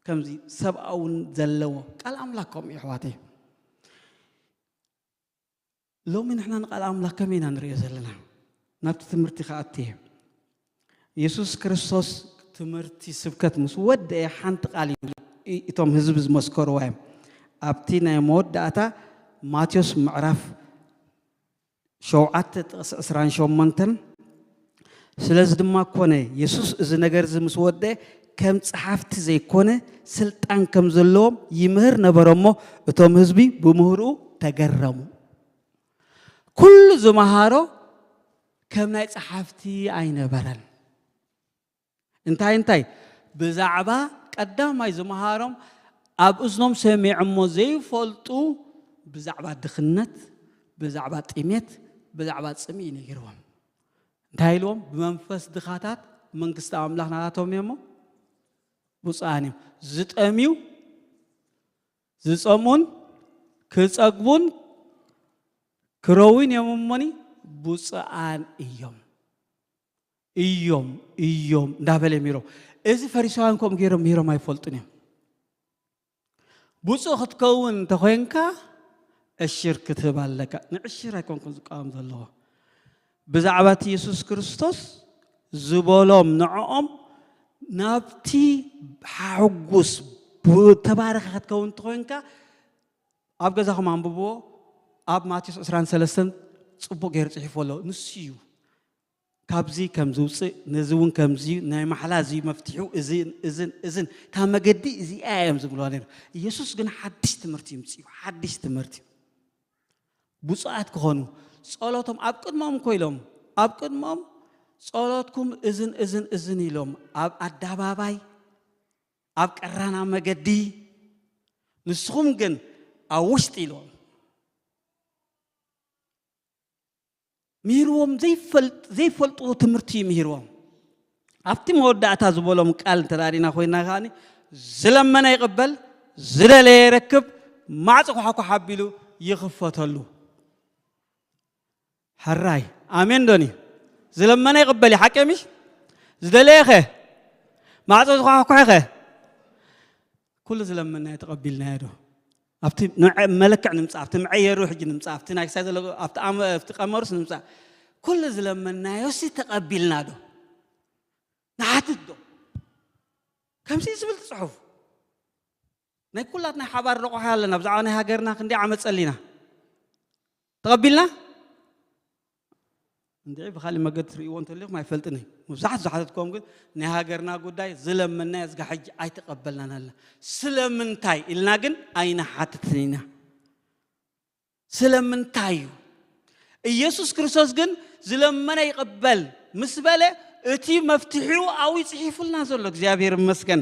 ከምዚ ሰብኣውን ዘለዎ ቃል ኣምላክ ከምኡ እዩ ኣሕዋተይ። ሎሚ ንሕና ንቃል ኣምላክ ከመይ ኢና ንሪኦ ዘለና? ናብቲ ትምህርቲ ክኣቲ እየ። የሱስ ክርስቶስ ትምህርቲ ስብከት ምስ ወደአ ሓንቲ ቃል እዩ፣ እቶም ህዝቢ ዝመስከርዋ እዮም። ኣብቲ ናይ መወዳእታ ማቴዎስ ምዕራፍ ሸውዓተ ጥቕሲ ዕስራን ሸሞንተን፣ ስለዚ ድማ ኮነ፣ የሱስ እዚ ነገር እዚ ምስ ወደአ ከም ጸሓፍቲ ዘይኮነ ስልጣን ከም ዘለዎም ይምህር ነበረ እሞ፣ እቶም ህዝቢ ብምህርኡ ተገረሙ። ኩሉ ዝመሃሮ ከም ናይ ጸሓፍቲ ኣይነበረን። እንታይ እንታይ? ብዛዕባ ቀዳማይ ዝመሃሮም ኣብ እዝኖም ሰሚዖሞ ዘይፈልጡ ብዛዕባ ድኽነት፣ ብዛዕባ ጥሜት፣ ብዛዕባ ጽምኢ ነጊርዎም። እንታይ ኢልዎም? ብመንፈስ ድኻታት መንግስቲ ኣምላኽ ናታቶም እዮ እሞ ብፁዓን እዮም። ዝጠምዩ ዝጸምኡን ክጸግቡን ግሮዊን እዮም እሞኒ ብፁዓን እዮም እዮም እዮም እንዳበለ ምሂሮም። እዚ ፈሪሳውያን ከምኡ ገይሮም ምሂሮም ኣይፈልጡን እዮም። ብፁዕ ክትከውን እንተኾይንካ ዕሽር ክትህብ ኣለካ። ንዕሽር ኣይኮንኩን ዝቃወም ዘለዎ፣ ብዛዕባ እቲ የሱስ ክርስቶስ ዝበሎም ንዕኦም ናብቲ ሓጉስ ተባረኸ ክትከውን እንተኾይንካ ኣብ ገዛኹም ኣንብብዎ። ኣብ ማቴዎስ ዕስራን ሰለስተን ጽቡቕ ገይሩ ጽሒፉ ኣሎ። ንሱ እዩ ካብዚ ከም ዝውፅእ፣ ነዚ እውን ከምዚ እዩ፣ ናይ ማሕላ እዚ እዩ መፍትሒኡ፣ እዝን እዝን እዝን እታ መገዲ እዚኣ እዮም ዝብልዋ ነይሩ። ኢየሱስ ግን ሓድሽ ትምህርቲ ይምፅኡ፣ ሓድሽ ትምህርቲ። ብፁዓት ክኾኑ ጸሎቶም ኣብ ቅድሞም እኮ ኢሎም፣ ኣብ ቅድሞም ጸሎትኩም እዝን እዝን እዝን ኢሎም ኣብ ኣደባባይ ኣብ ቀራና መገዲ፣ ንስኹም ግን ኣብ ውሽጢ ኢሎም ምሂርዎም። ዘይፈልጥ ዘይፈልጥዎ ትምህርቲ እዩ ምሂርዎም። ኣብቲ መወዳእታ ዝበሎም ቃል እንተዳሪና ኮይና ከዓኒ፣ ዝለመነ ይቕበል፣ ዝደለየ ይረክብ፣ ማዕጾ ኳሕኳሕ ኣቢሉ ይኽፈተሉ። ሕራይ ኣሜን ዶኒ? ዝለመነ ይቕበል እዩ፣ ሓቂ ምሽ? ዝደለየ ኸ? ማዕጾ ዝኳሕኳሐ ኸ? ኩሉ ዝለመናዮ ተቐቢልናዮ ዶ? ኣብቲ ንዐ- መለክዕ ንምጻእ፣ ኣብቲ መዐየሩ ሕጂ ንምጻእ፣ ኣብቲ ናይ ክሳይ ዘሎ፣ ኣብቲ ኣመ- ኣብቲ ቀመሩስ ንምጻእ። ኩሉ ዝለመናዮ ሲ ተቐቢልና ዶ? ንሓትት ዶ? ከምዚ ዝብል ጽሑፍ ናይ ኩላት ናይ ሓባር ረቑሓ ኣለና። ብዛዕባ ናይ ሃገርና ክንደይ ዓመት ጸሊና ተቐቢልና? እንድዒ ብኻሊእ መገዲ ትርእይዎ እንተሊኹም ኣይፈልጥን እዩ። መብዛሕቱ ዝሓተትኩም ግን ናይ ሃገርና ጉዳይ ዝለመናዮ እስጋ ሕጂ ኣይተቐበልናን ኣለና። ስለምንታይ ኢልና ግን ኣይንሓትትን ኢና። ስለምንታይ እዩ? ኢየሱስ ክርስቶስ ግን ዝለመነ ይቕበል ምስ በለ እቲ መፍትሒኡ ኣብኡ እዩ ጽሒፉልና ዘሎ። እግዚኣብሔር ይመስገን።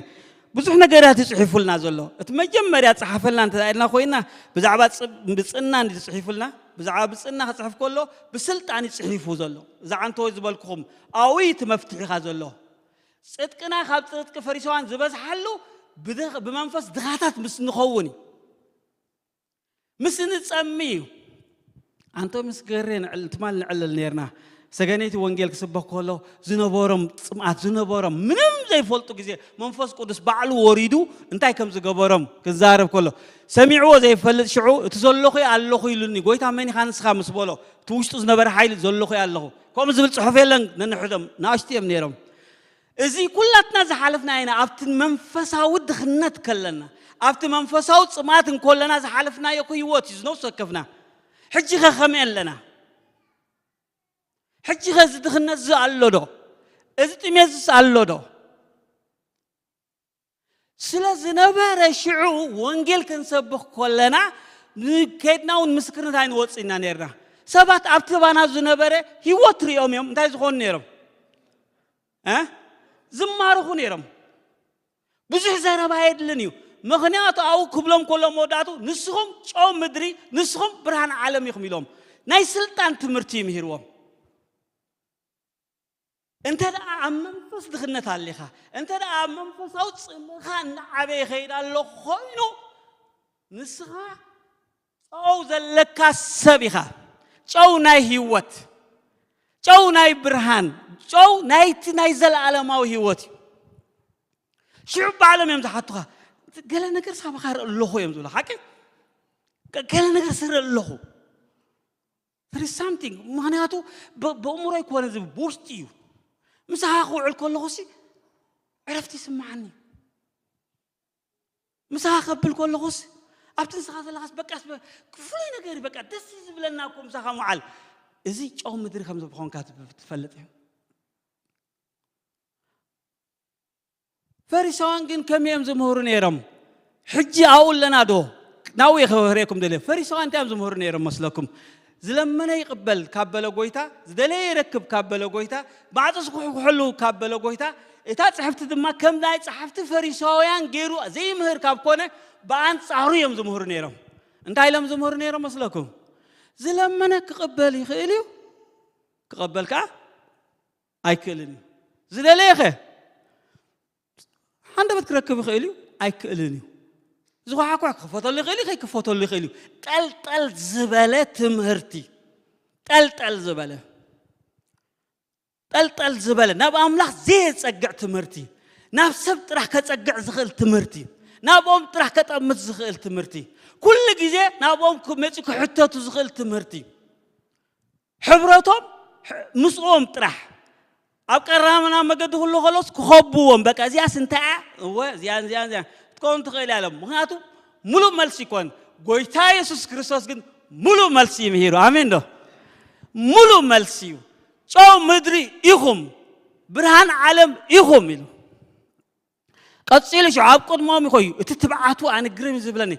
ብዙሕ ነገራት እዩ ጽሒፉልና ዘሎ። እቲ መጀመርያ ጸሓፈልና እንተ ኢልና ኮይና ብዛዕባ ጽ- ብጽና እንዲ ጽሒፉልና፣ ብዛዕባ ብጽና ክጽሕፍ ከሎ ብስልጣን እዩ ጽሒፉ ዘሎ። እዛ ዓንተወይ ዝበልኩኹም ኣብኡ እዩ እቲ መፍትሒኻ ዘሎ። ጽድቅና ካብ ጽድቂ ፈሪሳውያን ዝበዝሓሉ ብድኽ- ብመንፈስ ድኻታት ምስ ንኸውን እዩ። ምስ ንጸሚ እዩ። ኣንቶ ምስ ገሬ ንዕል- ትማል ንዕልል ነርና። ሰገነይቲ ወንጌል ክስበክ ከሎ ዝነበሮም ጽምኣት ዝነበሮም ምንም ዘይፈልጡ ግዜ መንፈስ ቅዱስ ባዕሉ ወሪዱ እንታይ ከም ዝገበሮም ክዛረብ ከሎ ሰሚዕዎ ዘይፈልጥ ሽዑ እቲ ዘለኹ ኣለኹ ኢሉኒ። ጎይታ መን ኢኻ ንስኻ ምስ በሎ እቲ ውሽጡ ዝነበረ ሓይሊ ዘለኹ ኣለኹ ከምኡ ዝብል ጽሑፍ የለን። ነንሕዶም ንኣሽቱ እዮም ነይሮም። እዚ ኩላትና ዝሓለፍና ኢና። ኣብቲ መንፈሳዊ ድኽነት ከለና ኣብቲ መንፈሳዊ ጽማት እንከለና ዝሓለፍናዮ እኮ ህይወት እዩ ዝነፍስ ወከፍና። ሕጂ ኸ ከመይ ኣለና? ሕጂ ኸ እዚ ድኽነት እዚ ኣሎ ዶ? እዚ ጥሜት እዚ ኣሎ ዶ? ስለ ዝነበረ ሽዑ ወንጌል ክንሰብኽ ከለና ንከድና እውን ምስክርነት ኣይንወፅእና ነርና። ሰባት ኣብቲ ባና ዝነበረ ህይወት ሪኦም እዮም እንታይ ዝኾኑ ነይሮም? እ? ዝማርኹ ነይሮም። ብዙሕ ዘረባ የድልን እዩ። ምኽንያቱ ኣብኡ ክብሎም ከሎ መወዳእቱ ንስኹም ጨው ምድሪ፣ ንስኹም ብርሃን ዓለም ኢኹም ኢሎም። ናይ ስልጣን ትምህርቲ እዩ ምሂርዎም። እንተ ደኣ ኣብ መንፈስ ድኽነት ኣሊኻ፣ እንተ ደኣ ኣብ መንፈሳዊ ጽምእኻ እናዓበየ ይኸይድ ኣሎ ኮይኑ ንስኻ ጨው ዘለካ ሰብ ኢኻ። ጨው ናይ ህይወት፣ ጨው ናይ ብርሃን፣ ጨው ናይቲ ናይ ዘለኣለማዊ ህይወት እዩ። ሽዑ ባዕሎም እዮም ዝሓቱኻ። ገለ ነገር ሳባኻ ርኢ ኣለኹ እዮም ዝብሉ ሓቂ። ገለ ነገር ስርኢ ኣለኹ። There is something ምኽንያቱ ብእምሮ ይኮነ ዝብ ብውሽጢ እዩ። ምሳኻ ክውዕል ከለኹ ሲ ዕረፍቲ ይስምዓኒ። ምሳኻ ከብል ከለኹስ ኣብቲ ንስኻ ዘለኻስ በቃስ ፍሉይ ነገር በቃ ደስ ዝብለና እኮ ምሳኻ ምዓል። እዚ ጨው ምድሪ ከም ዝኾንካ ትፈልጥ እዩ። ፈሪሳውያን ግን ከመይ እዮም ዝምህሩ ነይሮም? ሕጂ ኣብኡ ኣለና ዶ? ናብኡ እየ ክህረኩም ደልየ። ፈሪሳውያን እንታይ እዮም ዝምህሩ ነይሮም መስለኩም? ዝለመነ ይቕበል ካብ በለ ጎይታ፣ ዝደለየ ይረክብ ካብ በለ ጎይታ፣ ማዕጾ ዝኩሕኩሐሉ ካብ በለ ጎይታ፣ እታ ጽሕፍቲ ድማ ከም ናይ ጸሓፍቲ ፈሪሳውያን ገይሩ ዘይምህር ካብ ኮነ ብኣንጻሩ እዮም ዝምህሩ ነይሮም። እንታይ ኢሎም ዝምህሩ ነይሮም መስለኩም? ዝለመነ ክቕበል ይኽእል እዩ፣ ክቐበል ከኣ ኣይክእልን እዩ። ዝደለየ ኸ ሓንደበት ክረክብ ይኽእል እዩ፣ ኣይክእልን እዩ። ዝኳሓኳ ክኽፈተሉ ይኽእል እዩ፣ ከይክፈተሉ ይኽእል እዩ። ጠልጠል ዝበለ ትምህርቲ። ጠልጠል ዝበለ ጠልጠል ዝበለ ናብ ኣምላኽ ዘየጸግዕ ትምህርቲ፣ ናብ ሰብ ጥራሕ ከጸግዕ ዝኽእል ትምህርቲ፣ ናብኦም ጥራሕ ከጠምት ዝኽእል ትምህርቲ፣ ኩሉ ግዜ ናብኦም መጺ ክሕተቱ ዝኽእል ትምህርቲ፣ ሕብረቶም ምስኦም ጥራሕ ኣብ ቀራመና መገዲ ክሉ ከሎስ ክኸብዎም፣ በቃ እዚኣስ እንታይ እያ? እወ እዚኣን እዚኣን እዚኣን ክትከውን ትኽእል እያ ኢሎም። ምክንያቱ ሙሉእ መልሲ ይኮን። ጎይታ የሱስ ክርስቶስ ግን ሙሉእ መልሲ እዩ ምሂሩ። ኣሜን ዶ? ሙሉእ መልሲ እዩ። ጨው ምድሪ ኢኹም፣ ብርሃን ዓለም ኢኹም ኢሉ። ቀጺሉ ሽዑ ኣብ ቅድሞም ይኾዩ። እቲ ትብዓቱ ኣነ ግርም እዩ ዝብለኒ።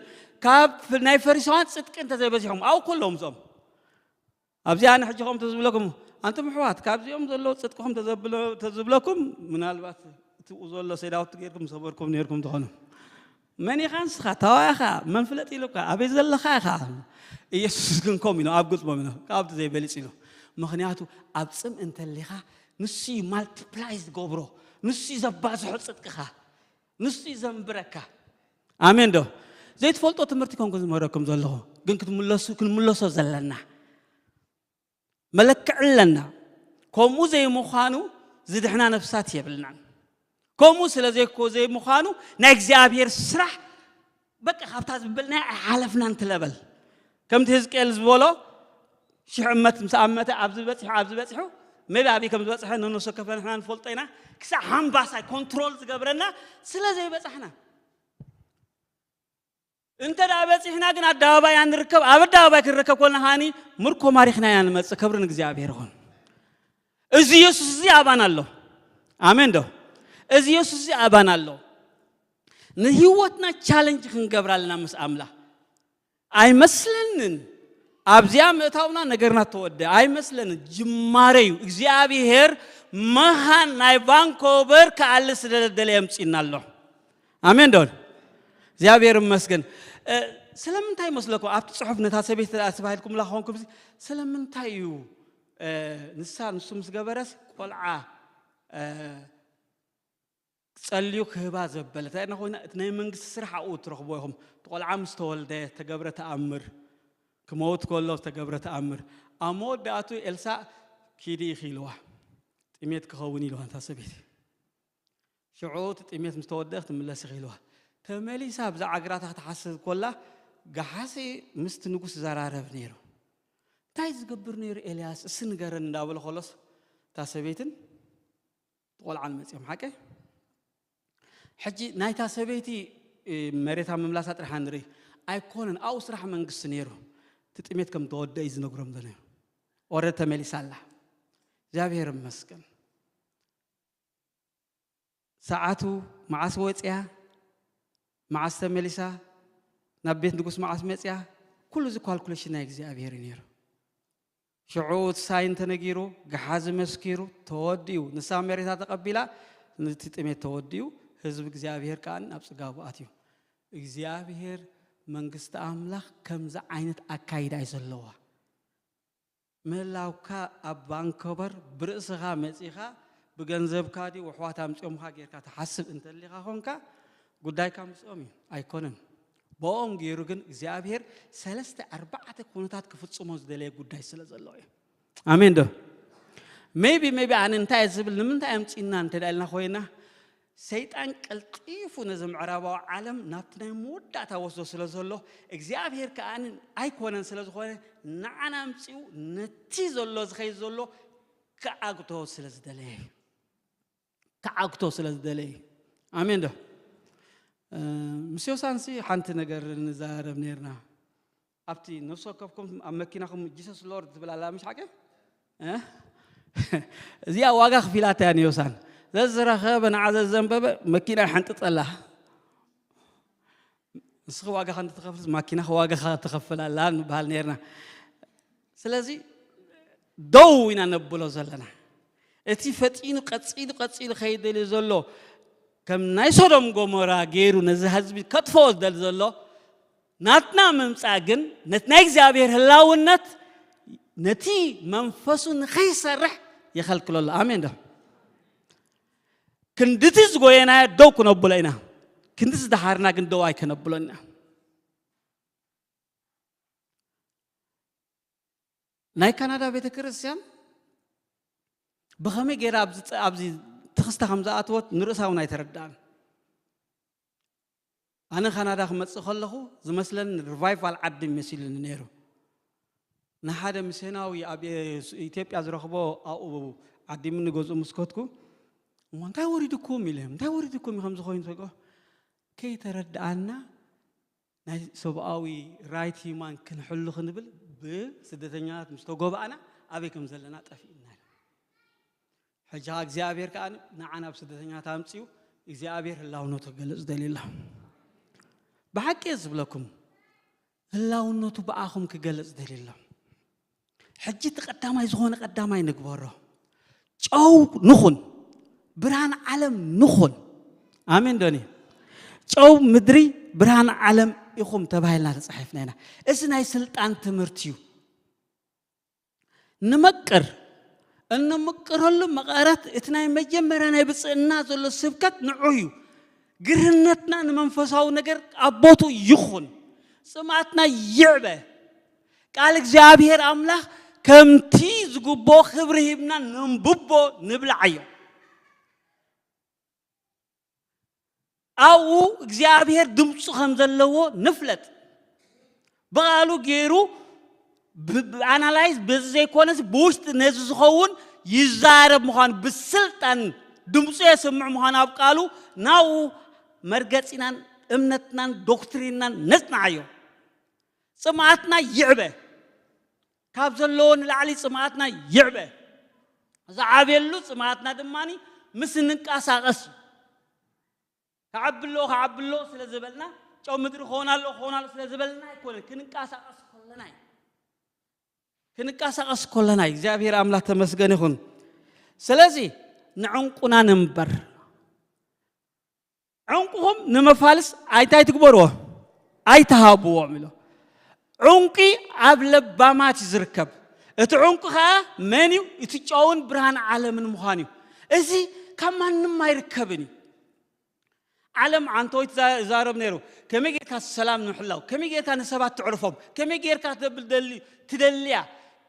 ካብ ናይ ፈሪሳውያን ጽድቂ እንተዘይበዚሖም ኣብኡ ከለዎም እዞም ኣብዚ ኣነ ሕጂ ከም ተዝብለኩም ኣንቱም ኣሕዋት ካብዚኦም ዘለዉ ጽድቅኹም ተዘብሎ- ተዝብለኩም ምናልባት እቲ ዘሎ ሰይዳውቲ ጌርኩም ሰበርኩም ነርኩም ትኾኑ። መን ኢኻ ንስኻ? ታዋይ ኢኻ? መን ፍለጥ ኢሉካ? ኣበይ ዘለኻ ኢኻ? ኢየሱስ ግን ከም ኢኖ ኣብ ግጥሞም ኢኖ ካብቲ ዘይበልጽ ኢኖ። ምኽንያቱ ኣብ ጽም እንተሊኻ ንሱ እዩ ማልቲፕላይ ዝገብሮ፣ ንሱ እዩ ዘባዝሖ ጽድቅኻ፣ ንሱ እዩ ዘንብረካ። ኣሜን ዶ? ዘይትፈልጦ ትምህርቲ ኮንኩ ዝምህረኩም ዘለኹ ግን ክትምለሱ ክንምለሶ ዘለና መለክዕ ኣለና። ከምኡ ዘይምዃኑ ዝድሕና ነፍሳት የብልናን። ከምኡ ስለ ዘይኮ ዘይምዃኑ ናይ እግዚኣብሔር ስራሕ በቃ ካብታ ዝበልናያ ኣይሓለፍናን ትለበል። ከምቲ ህዝቅኤል ዝበሎ ሽሕ እመት ምስ ኣመተ ኣብዚ በፂሑ ኣብዚ በፂሑ ሜቢ ኣብይ ከም ዝበፅሐ ነነሶ ከፈ ንሕና ንፈልጦ ኢና። ክሳብ ሓምባሳይ ኮንትሮል ዝገብረና ስለ ዘይበፃሕና እንተ ደኣ በጺሕና ግን ኣደባባይ ኣንርከብ ኣብ ኣደባባይ ክንረከብ ኮልና ሃኒ ምርኮ ማሪኽና ኢና ንመጽእ። ክብሪ ንእግዚኣብሔር ይኹን። እዚ ኢየሱስ እዚ ኣባና ኣሎ። ኣሜን ዶ? እዚ ኢየሱስ እዚ ኣባና ኣሎ። ንህይወትና ቻለንጅ ክንገብራ ኣለና ምስ ኣምላኽ። ኣይመስለንን ኣብዚኣ ምእታውና ነገርና ተወደ ኣይመስለንን። ጅማረ እዩ። እግዚኣብሔር መኻን ናይ ቫንኮቨር ክኣሊ ስለ ደለ የምጽእና ኣሎ። ኣሜን ዶ? እግዚኣብሔር ይመስገን። ስለምንታይ ይመስለኩም ኣብቲ ጽሑፍ ነታ ሰበይቲ ተባሂልኩምላ ክኾንኩም ስለምንታይ እዩ ንሳ ንሱ ምስ ገበረስ ቆልዓ ጸልዩ ክህባ ዘበለ እንታይ ኮይና እቲ ናይ መንግስቲ ስራሕ ኣብኡ ትረኽቦ ኢኹም። እቲ ቆልዓ ምስ ተወልደ ተገብረ ተኣምር ክመውት ከሎ ተገብረ ተኣምር ኣብ መወዳእቱ ኤልሳ ኪዲ ኢኺ ኢልዋ። ጥሜት ክኸውን ኢልዋ እታ ሰበይቲ ሽዑ እቲ ጥሜት ምስ ተወደአ ክትምለስ ኢኺ ኢልዋ። ተመሊሳ ብዛዕባ ግራታ ክትሓስብ ኮላ ገሓሲ ምስቲ ንጉስ ዘራረብ ነይሩ። እንታይ ዝገብር ነይሩ ኤልያስ እሲ ንገረን እንዳበለ ከሎስ እታ ሰበይትን ቆልዓን መፅኦም ሓቀ ሕጂ ናይታ ሰበይቲ መሬታ ምምላሳ ጥራሕ ንርኢ ኣይኮነን ኣብኡ ስራሕ መንግስቲ ነይሩ እቲ ጥሜት ከም ተወደ እዩ ዝነግሮም ዘሎ ወረድ ተመሊሳ ኣላ እግዚኣብሔር መስገን ሰዓቱ መዓስ ወፅያ መዓስ ተመሊሳ ናብ ቤት ንጉስ መዓስ መፅያ ኩሉ እዚ ካልኩሌሽን ናይ እግዚኣብሔር እዩ ነይሩ ሽዑ እቲ ሳይን ተነጊሩ ገሓዚ መስኪሩ ተወዲኡ ንሳ መሬታ ተቐቢላ ነቲ ጥሜት ተወዲኡ ህዝቢ እግዚኣብሔር ከዓ ናብ ፅጋቡ ኣትዩ እግዚኣብሔር መንግስቲ ኣምላኽ ከምዚ ዓይነት ኣካይዳ እዩ ዘለዋ ምህላውካ ኣብ ቫንኮቨር ብርእስኻ መጺኻ ብገንዘብካ ድዩ ኣሕዋት ኣምጺኦምኻ ጌርካ ትሓስብ እንተሊኻ ኾንካ ጉዳይካ ምስኦም እዩ ኣይኮነን ብኦም ገይሩ ግን እግዚኣብሔር ሰለስተ ኣርባዕተ ኩነታት ክፍጽሞ ዝደለየ ጉዳይ ስለ ዘሎ እዩ ኣሜን ዶ ሜቢ ሜቢ ኣነ እንታይ ዝብል ንምንታይ ኣምፂና እንተ ኢልና ኮይና ሰይጣን ቀልጢፉ ነዚ ምዕራባዊ ዓለም ናብቲ ናይ መወዳእታ ወስዶ ስለ ዘሎ እግዚኣብሔር ከኣ ኣይኮነን ስለ ዝኾነ ንዓና ኣምፂኡ ነቲ ዘሎ ዝኸይድ ዘሎ ክዓግቶ ስለ ዝደለየ እዩ ክዓግቶ ስለ ዝደለየ እዩ ኣሜን ዶ ምስ ዮሳንሲ ሓንቲ ነገር ንዛረብ ነርና ኣብቲ ነፍሲ ወከፍኩም ኣብ መኪናኹም ጂሰስ ሎርድ ትብል ኣላ ምሽ ሓቂ እዚኣ ዋጋ ክፊላታ እያ ንዮሳን ዘዝረኸበ ንዓ ዘዘንበበ መኪና ይሓንጥጠላ ንስኺ ዋጋ ከንዲ ትኸፍልስ ማኪናኺ ዋጋ ትኸፍል ኣላ ንበሃል ነርና ስለዚ ደው ኢና ነብሎ ዘለና እቲ ፈጢኑ ቀፂሉ ቀፂሉ ከይደልዩ ዘሎ ከም ናይ ሶዶም ጎሞራ ገይሩ ነዚ ህዝቢ ከጥፈኦ ዝደሊ ዘሎ ናትና ምምፃእ ግን ነቲ ናይ እግዚኣብሔር ህላውነት ነቲ መንፈሱ ንኸይሰርሕ ይኸልክሎ ኣሎ ኣሜን ዶ ክንድቲ ዝጎየናዮ ደው ክነብሎ ኢና ክንዲ ዝደሃርና ግን ደው ኣይከነብሎን ኢና ናይ ካናዳ ቤተ ክርስቲያን ብኸመይ ገይራ ኣብዚ ጸ- ኣብዚ ትኽስታ ከም ዝኣተወት ንርእሳ እውን ኣይተረዳእን። ኣነ ካናዳ ክመጽእ ከለኹ ዝመስለኒ ሪቫይቫል ዓዲ መሲሉኒ ነይሩ። ንሓደ ሚስዮናዊ ኣብ ኢትዮጵያ ዝረኽቦ ኣብኡ ዓዲምኒ ገዝኡ ምስ ከድኩ፣ "እሞ እንታይ ወሪድኩም?" ኢለ፣ "እንታይ ወሪድኩም እዩ ከምዚ ኮይኑ?" ተብሎ፣ ከይተረድኣና ናይ ሰብኣዊ ራይት ሂማን ክንሕሉ ክንብል ብስደተኛታት ምስ ተጎባእና ኣበይ ከም ዘለና ጠፊእና። ሕጂ ኸዓ እግዚኣብሔር ከኣ ንዓና ኣብ ስደተኛታት ኣምጺኡ እግዚኣብሔር ህላውነቱ ክገልጽ ደልዩ ኣሎ። ብሓቂ እየ ዝብለኩም፣ ህላውነቱ ብኣኹም ክገልጽ ደልዩ ኣሎ። ሕጂ እቲ ቀዳማይ ዝኾነ ቀዳማይ ንግበሮ። ጨው ንኹን፣ ብርሃን ዓለም ንኹን። ኣሜን ዶኒ? ጨው ምድሪ፣ ብርሃን ዓለም ኢኹም ተባሂልና ተጻሒፍና ኢና። እዚ ናይ ስልጣን ትምህርቲ እዩ። ንመቅር፣ እንምቅረሉ መቐረት እቲ ናይ መጀመርያ ናይ ብፅዕና ዘሎ ስብከት ንዑ እዩ። ግርህነትና ንመንፈሳዊ ነገር ኣብ ቦቱ ይኹን። ጽምኣትና ይዕበ። ቃል እግዚኣብሔር ኣምላኽ ከምቲ ዝግብኦ ክብሪ ሂብና ነንብቦ፣ ንብልዓዮ። ኣብኡ እግዚኣብሔር ድምፁ ከም ዘለዎ ንፍለጥ። ብቓሉ ገይሩ ብ- ብ- ኣናላይዝ በዚ ዘይኮነስ ብውሽጢ ነዚ ዝኸውን ይዛረብ ምዃኑ፣ ብስልጣን ድምፁ የስምዕ ምዃኑ ኣብ ቃሉ ናብኡ መርገፂናን እምነትናን ዶክትሪንናን ነጽንዓዮ። ጽምኣትና ይዕበ። ካብ ዘለዎ ንላዕሊ ጽምኣትና ይዕበ። ዝዓብየሉ ጽምኣትና ድማ ምስ እንንቀሳቐስ እዩ። ክዓቢ ኣለዎ፣ ክዓቢ ኣለዎ ስለ ዝበልና፣ ጨው ምድሪ ክኸውን ኣለዎ፣ ክኸውን ኣለዎ ስለ ዝበልና ኣይኮነን። ክንንቀሳቐስ ከለና እዩ። ክንንቀሳቐስ ከለና እዩ። እግዚኣብሔር ኣምላኽ ተመስገን ይኹን። ስለዚ ንዕንቁና ንንበር። ዕንቁኹም ንመፋልስ ኣይታይ ትግበርዎ? ኣይትሃብዎም ኢሎ። ዕንቂ ኣብ ለባማት እዩ ዝርከብ። እቲ ዕንቁ ኸዓ መን እዩ? እቲ ጨውን ብርሃን ዓለምን ምዃን እዩ። እዚ ካብ ማንም ኣይርከብን እዩ። ዓለም ዓንተወይ ትዛ- ይዛረብ ነይሩ። ከመይ ጌርካ ሰላም ንምሕላው፣ ከመይ ጌርካ ንሰባት ትዕርፎም፣ ከመይ ጌርካ ተብል ደሊ- ትደልያ።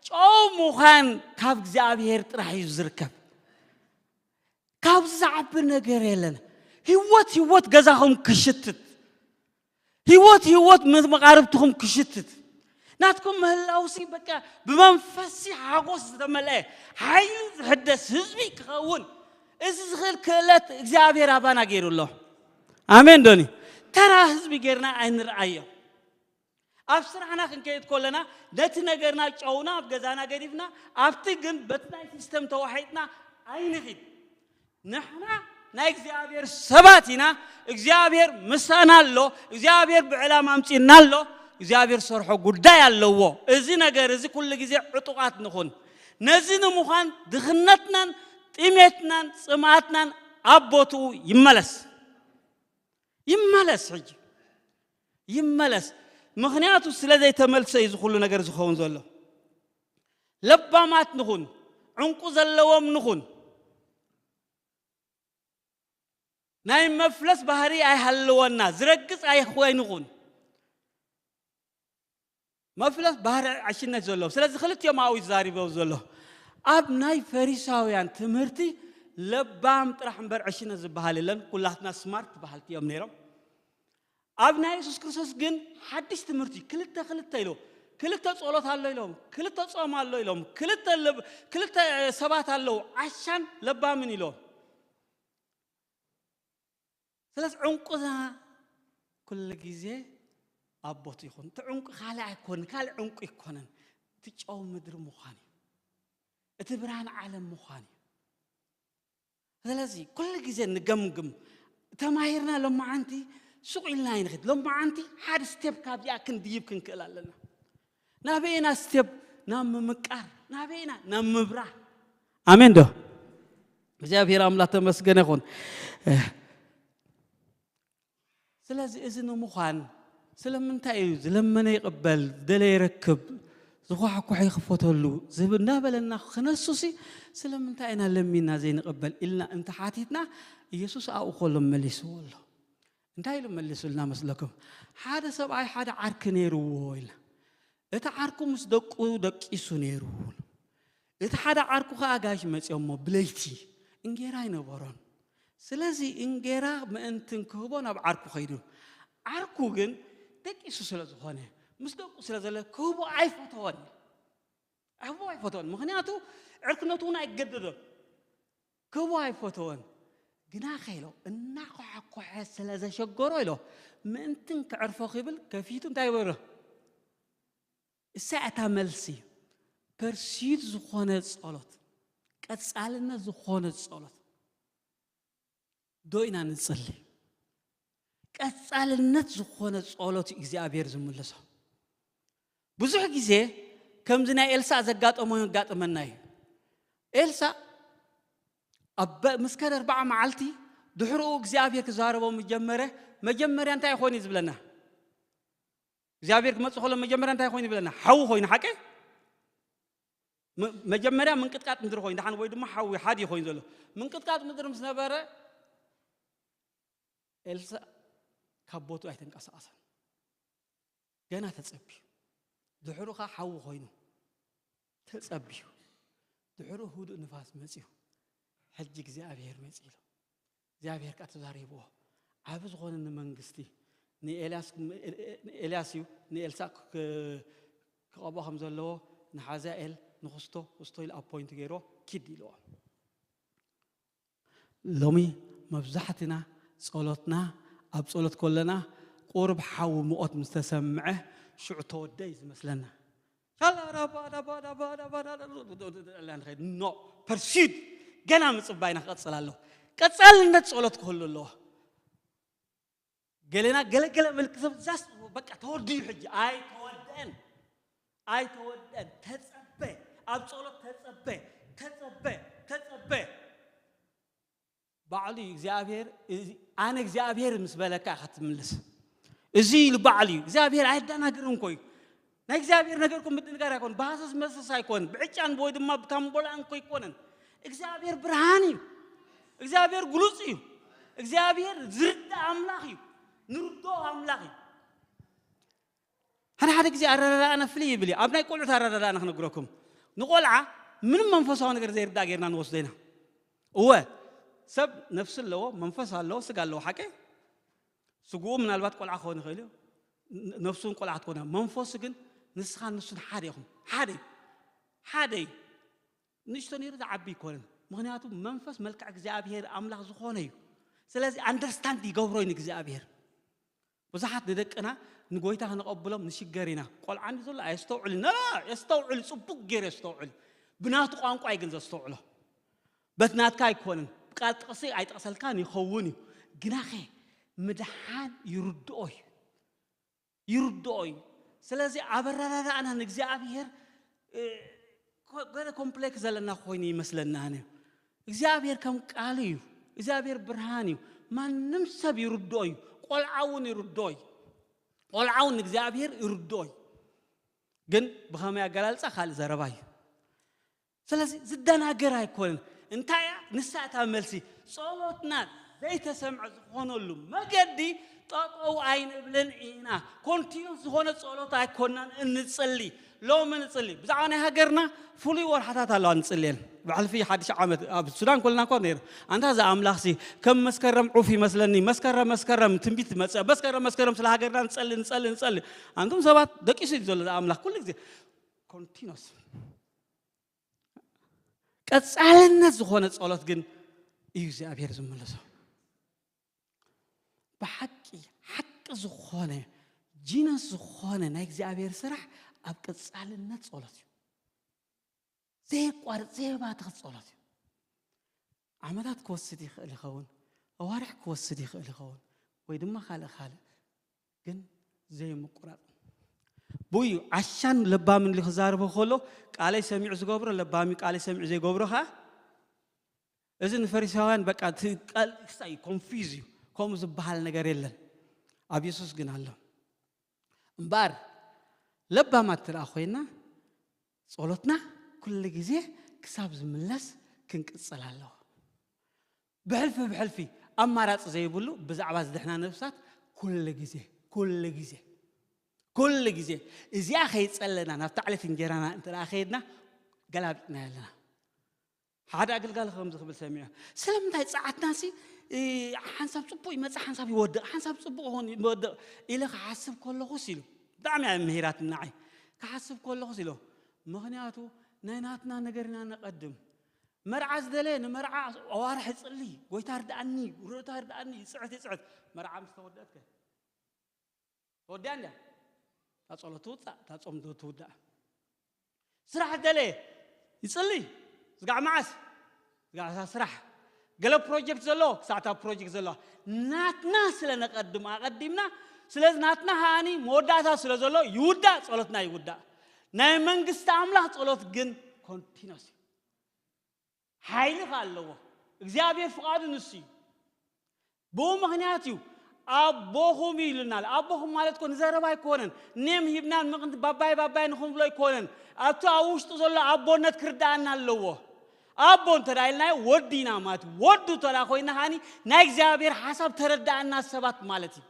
ጨው ምዃን ካብ እግዚኣብሔር ጥራሕ እዩ ዝርከብ። ካብዚ ዝዓቢ ነገር የለን። ህይወት ህይወት ገዛኹም ክሽትት፣ ህይወት ህይወት ምስ መቓርብትኹም ክሽትት፣ ናትኩም ምህላውሲ በቃ ብመንፈስሲ ሓጎስ ዝተመልአ፣ ሓይሊ ዝሕደስ ህዝቢ ክኸውን፣ እዚ ዝኽእል ክእለት እግዚኣብሔር ኣባና ገይሩ ኣሎ። ኣሜን ዶኒ? ተራ ህዝቢ ጌርና ኣይንርኣዮ። ኣብ ስራሕና ክንከይድ ከለና ነቲ ነገርና ጨውና ኣብ ገዛና ገዲፍና ኣብቲ ግን በቲ ናይ ሲስተም ተዋሒጥና ኣይንኺድ። ንሕና ናይ እግዚኣብሔር ሰባት ኢና። እግዚኣብሔር ምሳና ኣሎ። እግዚኣብሔር ብዕላማ ኣምጺእና ኣሎ። እግዚኣብሔር ሰርሖ ጉዳይ ኣለዎ። እዚ ነገር እዚ ኩሉ ግዜ ዕጡቓት ንኹን። ነዚ ንምዃን ድኽነትናን ጥሜትናን ጽምኣትናን ኣብ ቦትኡ ይመለስ። ይመለስ፣ ሕጂ ይመለስ። ምኽንያቱ ስለ ዘይተመልሰ እዩ እዚ ኩሉ ነገር ዝኸውን ዘሎ። ለባማት ንኹን፣ ዕንቁ ዘለዎም ንኹን። ናይ መፍለስ ባህሪ ኣይሃለወና፣ ዝረግጽ ኣይኮይንኹን። መፍለስ ባህሪ ዕሽነት ዘለዎ። ስለዚ ክልቲኦም ኣብኡ እዩ ተዛሪቦ ዘሎ። ኣብ ናይ ፈሪሳውያን ትምህርቲ ለባም ጥራሕ እምበር ዕሽነት ዝበሃል የለን። ኩላትና ስማርት በሃልቲ እዮም ነይሮም። ኣብ ናይ የሱስ ክርስቶስ ግን ሓድሽ ትምህርቲ፣ ክልተ ክልተ ኢሎ፣ ክልተ ጸሎት ኣሎ ኢሎም፣ ክልተ ጾም ኣሎ ኢሎም፣ ክልተ ልብ- ክልተ ሰባት ኣለዉ፣ ዓሻን ለባምን ኢሎም። ስለዚ ዕንቁና ኩሉ ግዜ ኣብ ቦቱ ይኹን። እቲ ዕንቁ ካልእ ኣይኮን፣ ካልእ ዕንቁ ኣይኮነን። እቲ ጨው ምድሪ ምዃን እዩ። እቲ ብርሃን ዓለም ምዃን እዩ። ስለዚ ኩሉ ግዜ ንገምግም። ተማሂርና ሎማዓንቲ ሱቕ ኢልና ኣይንኸድ። ሎማዓንቲ ሓደ ስቴፕ ካብዚኣ ክንድይብ ክንክእል ኣለና። ናበየና ስቴፕ? ናብ ምምቃር። ናበየና? ናብ ምብራህ። ኣሜን ዶ? እግዚኣብሔር ኣምላኽ ተመስገነ ይኹን። ስለዚ እዚ ንምዃን ስለምንታይ እዩ ዝለመነ ይቕበል፣ ዝደለየ ይረክብ፣ ዝኳሕኩሐ ይኽፈተሉ ዝብል እናበለና ክነሱሲ ስለምንታይ ኢና ለሚና ዘይንቕበል ኢልና እንተሓቲትና ኢየሱስ ኣብኡ ከሎ መሊስዎ ኣሎ። እንታይ ኢሉ መሊሱልና መስለኩም? ሓደ ሰብኣይ ሓደ ዓርኪ ነይርዎ ኢልና። እቲ ዓርኩ ምስ ደቁ ደቂሱ ነይሩ። እቲ ሓደ ዓርኩ ኸዓ ኣጋይሽ መጺኦሞ ብለይቲ እንጌራ ኣይነበሮን። ስለዚ እንጌራ ምእንትን ክህቦ ናብ ዓርኩ ኸይዱ። ዓርኩ ግን ደቂሱ ስለ ዝኾነ፣ ምስ ደቁ ስለ ዘለ ክህቦ ኣይፈተወን። ክህቦ ኣይፈተወን። ምኽንያቱ ዕርክነቱ እውን ኣይገደዶን። ክህቦ ኣይፈተወን። ግናኸ ኢሎ እናኳሓኳሐ ስለ ዘሸገሮ ኢሎ ምእንትን ክዕርፎ ክብል ከፊቱ እንታይ ይበሎ? እሳ እታ መልሲ ፐርሲድ ዝኾነ ጸሎት፣ ቀጻልነት ዝኾነ ጸሎት ዶ ኢና ንጽሊ? ቀጻልነት ዝኾነ ጸሎት እግዚኣብሔር ዝምልሶ። ብዙሕ ግዜ ከምዚ ናይ ኤልሳዕ ዘጋጠሞ የጋጥመና እዩ። ኤልሳዕ ኣብ በ-፣ ምስ ከደ ኣርባዓ መዓልቲ ድሕርኡ እግዚኣብሔር ክዛረቦ ምስ ጀመረ፣ መጀመርያ እንታይ ኮይኑ እዩ ዝብለና? እግዚኣብሔር ክመጽእ ከሎ መጀመርያ እንታይ ኮይኑ ይብለና? ሓዊ ኮይኑ፣ ሓቂ? መ-፣ መጀመርያ ምንቅጥቃጥ ምድሪ ኮይኑ፣ ደሓን ወይ ድማ ሓዊ ሓዲ ኮይኑ ዘሎ። ምንቅጥቃጥ ምድሪ ምስ ነበረ፣ ኤልሳዕ ካብ ቦትኡ ኣይተንቀሳቐሰን። ገና ተጸብዩ። ድሕሩ ኸኣ ሓዊ ኮይኑ ተጸብዩ። ድሕሩ ህዱእ ንፋስ መጺኡ። ሕጂ እግዚኣብሔር መጺኡ ኢሉ። እግዚኣብሔር ከኣ ተዛሪብዎ። ዓቢ ዝኾነ ንመንግስቲ፣ ንኤልያስ፣ ንኤልያስ እዩ፣ ንኤልሳዕ ክ-፣ ክቐብኦ ከም ዘለዎ፣ ንሓዛኤል፣ ንኽስቶ፣ ክስቶ ኢሉ ኣፖይንት ገይርዎ፣ ኪድ ኢልዎ። ሎሚ መብዛሕትና ጸሎትና፣ ኣብ ጸሎት ከለና፣ ቁሩብ ሓዊ ሙቐት ምስ ተሰምዐ፣ ሽዑ ተወደይ ዝመስለና። ሻላራባዳባዳባዳባዳ-፣ ንኸይድ። ኖ፣ ፐርሲድ፣ ገና ምጽባይና ክቐጽል ኣለዎ። ቀጻልነት ጸሎት ክህሉ ኣለዎ። ገለና ገለገለ ምልክት ሰብ ዛስ በቃ ተወዲኡ ሕጂ። ኣይተወደአን። ኣይተወደአን። ተጸበ። ኣብ ጸሎት ተጸበ። ተጸበ። ተጸበ። ባዕሉ እዩ እግዚኣብሔር፣ እዚ ኣነ እግዚኣብሔር ምስ በለካ ኢኻ ትምልስ። እዚ ኢሉ ባዕሉ እዩ። እግዚኣብሔር ኣየዳናግርን እኮ እዩ። ናይ እግዚኣብሔር ነገርኩም ምድንጋር ኣይኮን፣ ብሃሰስ መሰስ ኣይኮን፣ ብዕጫን ወይ ድማ ብታምቦላን እኮ ኣይኮነን። እግዚኣብሔር ብርሃን እዩ። እግዚኣብሔር ግሉጽ እዩ። እግዚኣብሔር ዝርዳእ ኣምላኽ እዩ። ንርዶ ኣምላኽ እዩ። ሓደ ሓደ ግዜ ኣረዳድኣና ፍልይ ይብል እዩ። ኣብ ናይ ቆልዑት ኣረዳድኣና ክነግረኩም። ንቆልዓ ምንም መንፈሳዊ ነገር ዘይርዳእ ጌርና ንወስዶ ኢና። እወ፣ ሰብ ነፍሲ ኣለዎ፣ መንፈስ ኣለዎ፣ ስጋ ኣለዎ፣ ሓቂ? ስግኡ ምናልባት ቆልዓ ክኸውን ይኽእል እዩ። ን-፣ ነፍሱ እውን ቆልዓ ትኾን እያ። መንፈሱ ግን ንስኻን ንሱን ሓደ ኢኹም። ሓደ እዩ። ሓደ እዩ። ንእሽቶ ነይሩ ዝዓቢ ኣይኮነን። ምኽንያቱ መንፈስ መልክዕ እግዚኣብሔር ኣምላኽ ዝኾነ እዩ። ስለዚ ኣንደርስታንድ ይገብሮ እዩ ንእግዚኣብሔር። ብዙሓት ንደቅና ንጎይታ ክንቐብሎም ንሽገር ኢና። ቆልዓ እንዲ ዘሎ ኣየስተውዕልን። ና፣ የስተውዕል፣ ጽቡቅ ገይሩ የስተውዕል። ብናቱ ቋንቋ እዩ ግን ዘስተውዕሎ። በቲ ናትካ ኣይኮነን። ቃል ጥቕሲ ኣይጠቕሰልካን ይኸውን እዩ። ግናኸ ምድሓን ይርድኦ እዩ። ይርድኦ እዩ። ስለዚ ኣብ ኣረዳድኣና ንእግዚኣብሔር፣ እ፣ ኮ-፣ ገለ ኮምፕሌክስ ዘለና ኮይኑ ይመስለና ኣነ። እግዚኣብሔር ከም ቃሉ እዩ። እግዚኣብሔር ብርሃን እዩ። ማንም ሰብ ይርድኦ እዩ። ቆልዓ እውን ይርድኦ እዩ። ቆልዓ እውን ንእግዚኣብሔር ይርድኦ እዩ። ግን ብኸመይ ኣገላልጻ ካልእ ዘረባ እዩ። ስለዚ ዝደናገር ኣይኮነን። እንታይ እያ ንሳ እታ መልሲ? ጸሎትና ዘይተሰምዐ ዝኾነሉ መገዲ ጠጠው ኣይንብልን ኢና። ኮንቲኑስ ዝኾነ ጸሎት ኣይኮናን እንጽሊ። ሎሚ ንጽሊ። ብዛዕባ ናይ ሃገርና ፍሉይ ወርሓታት ኣለዋ ንጽልየን። ብሕልፊ ሓድሽ ዓመት ኣብ ሱዳን ኮለና እኮ ነይሩ። ኣንታ እዛ ኣምላኽሲ ከም መስከረም ዑፍ ይመስለኒ። መስከረም፣ መስከረም ትንቢት ትመጽእ። መስከረም፣ መስከረም ስለ ሃገርና ንጸሊ፣ ንጸሊ፣ ንጸሊ። ኣንቱም ሰባት ደቂሱ እዩ ዘሎ እዛ ኣምላኽ ኩሉ ግዜ። ኮንቲኑስ። ቀጻልነት ዝኾነ ጸሎት ግን እዩ እግዚኣብሔር ዝምልሶ። ብሓቂ፣ ሓቂ ዝኾነ፣ ጂነስ ዝኾነ ናይ እግዚኣብሔር ስራሕ ኣብ ቀጻልነት ጸሎት እዩ። ዘየቋርጽ፣ ዘየባትኽ ጸሎት እዩ። ዓመታት ክወስድ ይኽእል ይኸውን፣ ኣዋርሕ ክወስድ ይኽእል ይኸውን፣ ወይ ድማ ካልእ ካልእ፣ ግን ዘይምቁራጽ። ብኡ እዩ ዓሻን ለባምን ኢሉ ክዛረቦ ከሎ፣ ቃለይ ሰሚዑ ዝገብሮ ለባም እዩ፣ ቃለይ ሰሚዑ ዘይገብሮ ኸኣ፣ እዚ ንፈሪሳውያን በቃ እቲ ቃል ክሳይ ኮንፊዝ እዩ፣ ከምኡ ዝበሃል ነገር የለን። ኣብ የሱስ ግን ኣሎ። እምበኣር ለባማት ትረኣ ኮይና፣ ጸሎትና ኩሉ ግዜ ክሳብ ዝምለስ ክንቅጽል ኣለዎ። ብሕልፊ ብሕልፊ ኣማራጺ ዘይብሉ ብዛዕባ ዝድሕና ነፍሳት ኩሉ ግዜ፣ ኩሉ ግዜ፣ ኩሉ ግዜ እዚኣ ከይጸለና ናብታ ዕለት እንጀራና እንተ ደኣ ከይድና፣ ገላቢጥና ኣለና። ሓደ ኣገልጋሊ ከምዚ ክብል ሰሚዐ፣ ስለምንታይ ጸዓትና ሲ፣ እ፣ ሓንሳብ ጽቡቕ ይመጽእ፣ ሓንሳብ ይወድቕ፣ ሓንሳብ ጽቡቕ ይኾን ይወድቕ ኢለ ክሓስብ ከለኹስ ኢሉ፣ ብጣዕሚ እያ ምሂራትኒ ንዓይ። ክሓስብ ከለኹስ ኢሉ፣ ምኽንያቱ ናይ ናትና ነገር ኢና ነቐድም። መርዓ ዝደለየ ንመርዓ ኣዋርሕ ይጽሊ፣ ጎይታ ርድኣኒ፣ ጎይታ ርድኣኒ፣ ይጽዕት፣ ይጽዕት። መርዓ ምስ ተወደአት ከ? ተወዲኣ እንድያ። እታ ጸሎት ትውጻእ፣ እታ ጾም ትውዳእ። ስራሕ ደለ ይጽሊ፣ ዝጋዕ መዓስ፣ ዝጋዕ እታ ስራሕ። ገለ ፕሮጀክት ዘሎ፣ ክሳዕ እታ ፕሮጀክት ዘሎ። ናትና ስለ ነቐድም ኣቐዲምና፣ ስለዚ ናትና ከኣኒ መወዳእታ ስለ ዘሎ ይውዳእ፣ ጸሎትና ይውዳእ። ናይ መንግስቲ ኣምላኽ ጸሎት ግን ኮንቲኖስ እዩ። ሓይሊ ከ ኣለዎ። እግዚኣብሔር ፍቓዱ ንሱ እዩ። ብኡ ምኽንያት እዩ ኣቦኹም እዩ ኢሉና ኣሎ። ኣቦኹም ማለት እኮ ንዘረባ ኣይኮነን። ኔም ሂብናን ምቕንቲ ባባይ ባባይ ንኽንብሎ ኣይኮነን። ኣብቲ ኣብ ውሽጡ ዘሎ ኣቦነት ክርዳኣና ኣለዎ። ኣቦ እንተ ደኣ ኢልናዮ ወዲ ኢና ማለት እዩ። ወዱ እንተ ደኣ ኮይና ከኣኒ ናይ እግዚኣብሔር ሓሳብ ተረዳኣና ሰባት ማለት እዩ።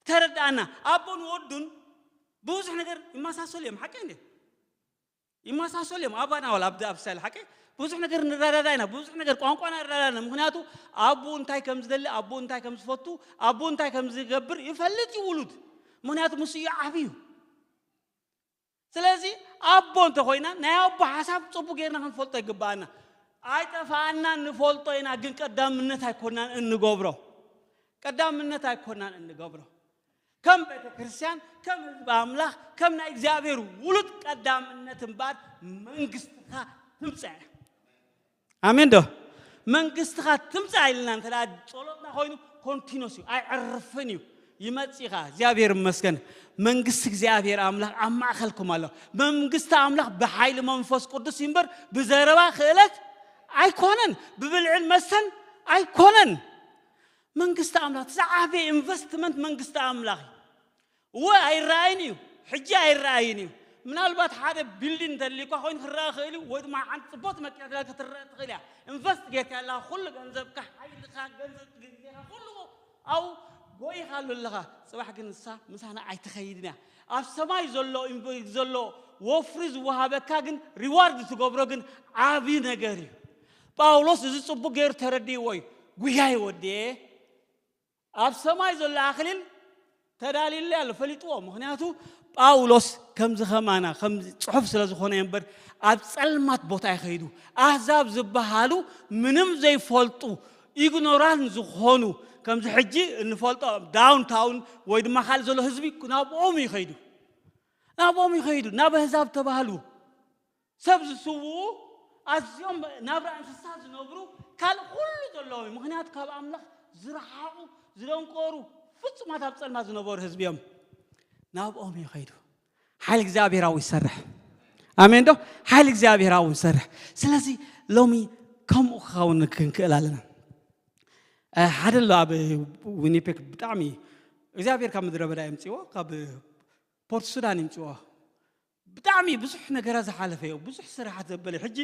ተረዳኣና። ኣቦን ወዱን ብዙሕ ነገር ይመሳሰሉ እዮም። ሓቂ እንዴ? ይመሳሰሉ እዮም። ኣባና ዋላ ኣብ ኣብ ስታይል ሓቂ ብዙሕ ነገር ንረዳዳ ኢና። ብዙሕ ነገር ቋንቋና ንረዳዳ ኢና። ምኽንያቱ ኣቦኡ እንታይ ከም ዝደሊ፣ ኣቦኡ እንታይ ከም ዝፈቱ፣ ኣቦኡ እንታይ ከም ዝገብር ይፈልጥ እዩ ውሉድ። ምኽንያቱ ምስ እዩ ዓብዩ። ስለዚ ኣቦ እንተኾይና ናይ ኣቦ ሓሳብ ጽቡቅ ጌርና ክንፈልጦ ይግባኣና። ኣይጠፋኣና ንፈልጦ ኢና፣ ግን ቀዳምነት ኣይኮናን እንገብሮ። ቀዳምነት ኣይኮናን እንገብሮ። ከም ቤተ ክርስቲያን፣ ከም ህዝቢ ኣምላኽ፣ ከም ናይ እግዚኣብሔር ውሉድ ቀዳምነት እምበኣር መንግስትኻ ትምጻእ። ኣሜን ዶ? መንግስትኻ ትምጻእ ኢልና እንተ ደኣ ጸሎትና ኮይኑ ኮንቲኖስ እዩ፣ ኣይዕርፍን እዩ። ይመጽእ ኸኣ፣ እግዚኣብሔር ይመስገን። መንግስቲ እግዚኣብሔር ኣምላኽ ኣብ ማእከልኩም ኣሎ። መንግስቲ ኣምላኽ ብሓይሊ መንፈስ ቅዱስ እዩ እምበር ብዘረባ ክእለት ኣይኮነን፣ ብብልዕን መስተን ኣይኮነን። መንግስቲ ኣምላኽ፣ እቲ ዝዓበየ ኢንቨስትመንት መንግስቲ ኣምላኽ እዩ። እወ ኣይረኣይን እዩ፣ ሕጂ ኣይረኣይን እዩ። ምናልባት ሓደ ቢልዲንግ እንተልዩካ ኮይኑ ክረኣ ክእል እዩ፣ ወይ ድማ ሓንቲ ጽቡቕቲ መኪና ተላ ክትረአ ትኽእል እያ። ኢንቨስት ጌርካ ኣለኻ፣ ኩሉ ገንዘብካ፣ ሓይልኻ፣ ገንዘብ፣ ግዜኻ፣ ኩሉ ኣብኡ ጎይኻ ኣሎ ኣለኻ። ጽባሕ ግን ንሳ ምሳና ኣይትኸይድን እያ። ኣብ ሰማይ ዘሎ ኢንቨ-፣ ዘሎ ወፍሪ ዝወሃበካ ግን ሪዋርድ ትገብሮ ግን ዓቢ ነገር እዩ። ጳውሎስ እዚ ጽቡቕ ገይሩ ተረዲእዎ እዩ። ጉያይ ወድየ ኣብ ሰማይ ዘሎ ኣኽሊል ተዳልዩለይ ኣሎ፣ ፈሊጥዎ። ምኽንያቱ ጳውሎስ ከምዚ ከማና፣ ከምዚ ጽሑፍ ስለ ዝኾነ እምበር፣ ኣብ ጸልማት ቦታ ይኸይዱ። ኣህዛብ ዝበሃሉ ምንም ዘይፈልጡ፣ ኢግኖራንት ዝኾኑ፣ ከምዚ ሕጂ እንፈልጦ ዳውንታውን ወይ ድማ ካልእ ዘሎ ህዝቢ ናብኦም ይኸይዱ። ናብኦም ይኸይዱ፣ ናብ ኣህዛብ ተባህሉ። ሰብ ዝስውኡ፣ ኣዝዮም ናብራ እንስሳ ዝነብሩ፣ ካልእ ኩሉ ዘለዎም እዩ። ምኽንያቱ ካብ ኣምላኽ ዝረሓቑ፣ ዝደንቆሩ፣ ፍጹማት ኣብ ጸልማት ዝነበሩ ህዝቢ እዮም። ናብኦም እዩ ከይዱ። ሓይሊ እግዚኣብሔር ኣብኡ ይሰርሕ። ኣሜን ዶ? ሓይሊ እግዚኣብሔር ኣብኡ ይሰርሕ። ስለዚ ሎሚ ከምኡ ክኸውን ክንክእል ኣለና። እ፣ ሓደ ኣሎ ኣብ ዊኒፔግ ብጣዕሚ እግዚኣብሔር ካብ ምድረ በዳ የምጽዎ፣ ካብ ፖርት ሱዳን የምጽዎ። ብጣዕሚ ብዙሕ ነገራት ዝሓለፈ እዩ። ብዙሕ ስራሓት ዘበለ። ሕጂ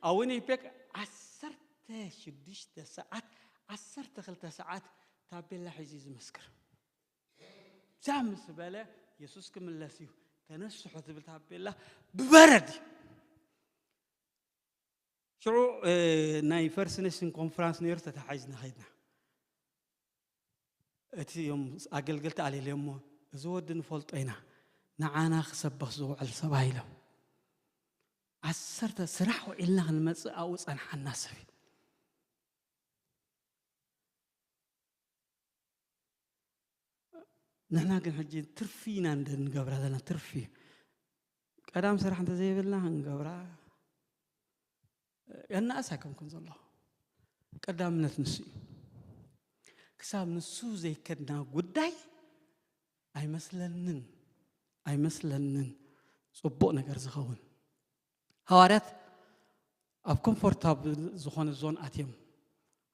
ኣብ ዊኒፔግ ዓሰርተ ሽዱሽተ ሰዓት፣ ዓሰርተ ክልተ ሰዓት ታቤላ ሒዙ እዩ ዝመስክር። እዛ ምስ በለ የሱስ ክምለስ እዩ፣ ተነስሑ ዝብል ታቤላ ብበረድ እዩ። ሽዑ፣ እ፣ ናይ ፈርስት ኔሽን ኮንፈረንስ ነይሩ፣ ተታሒዝና ኸይድና። እቲ እዮም ኣገልገልቲ ኣልልዮሞ፣ "እዚ ወዲ ንፈልጦ ኢና፣ ንዓና ክሰብኽ ዝውዕል ሰብኣይ" ኢሎም። ዓሰርተ ስራሕ ውዒልና ክንመጽእ ኣብኡ ጸንሓና ሰብ እዩ። ንሕና ግን ሕጂ ትርፊ ኢና እንደ ንገብራ ዘለና፣ ትርፊ። ቀዳም ስራሕ እንተ ዘይብልና ክንገብራ፣ የናእስ ኣይኮንኩን ዘለኹ። ቀዳምነት ንሱ እዩ። ክሳብ ንሱ ዘይከድና ጉዳይ ኣይመስለንን፣ ኣይመስለንን ጽቡቕ ነገር ዝኸውን። ሃዋርያት ኣብ ኮምፎርታብል ዝኾነ ዞን ኣትዮም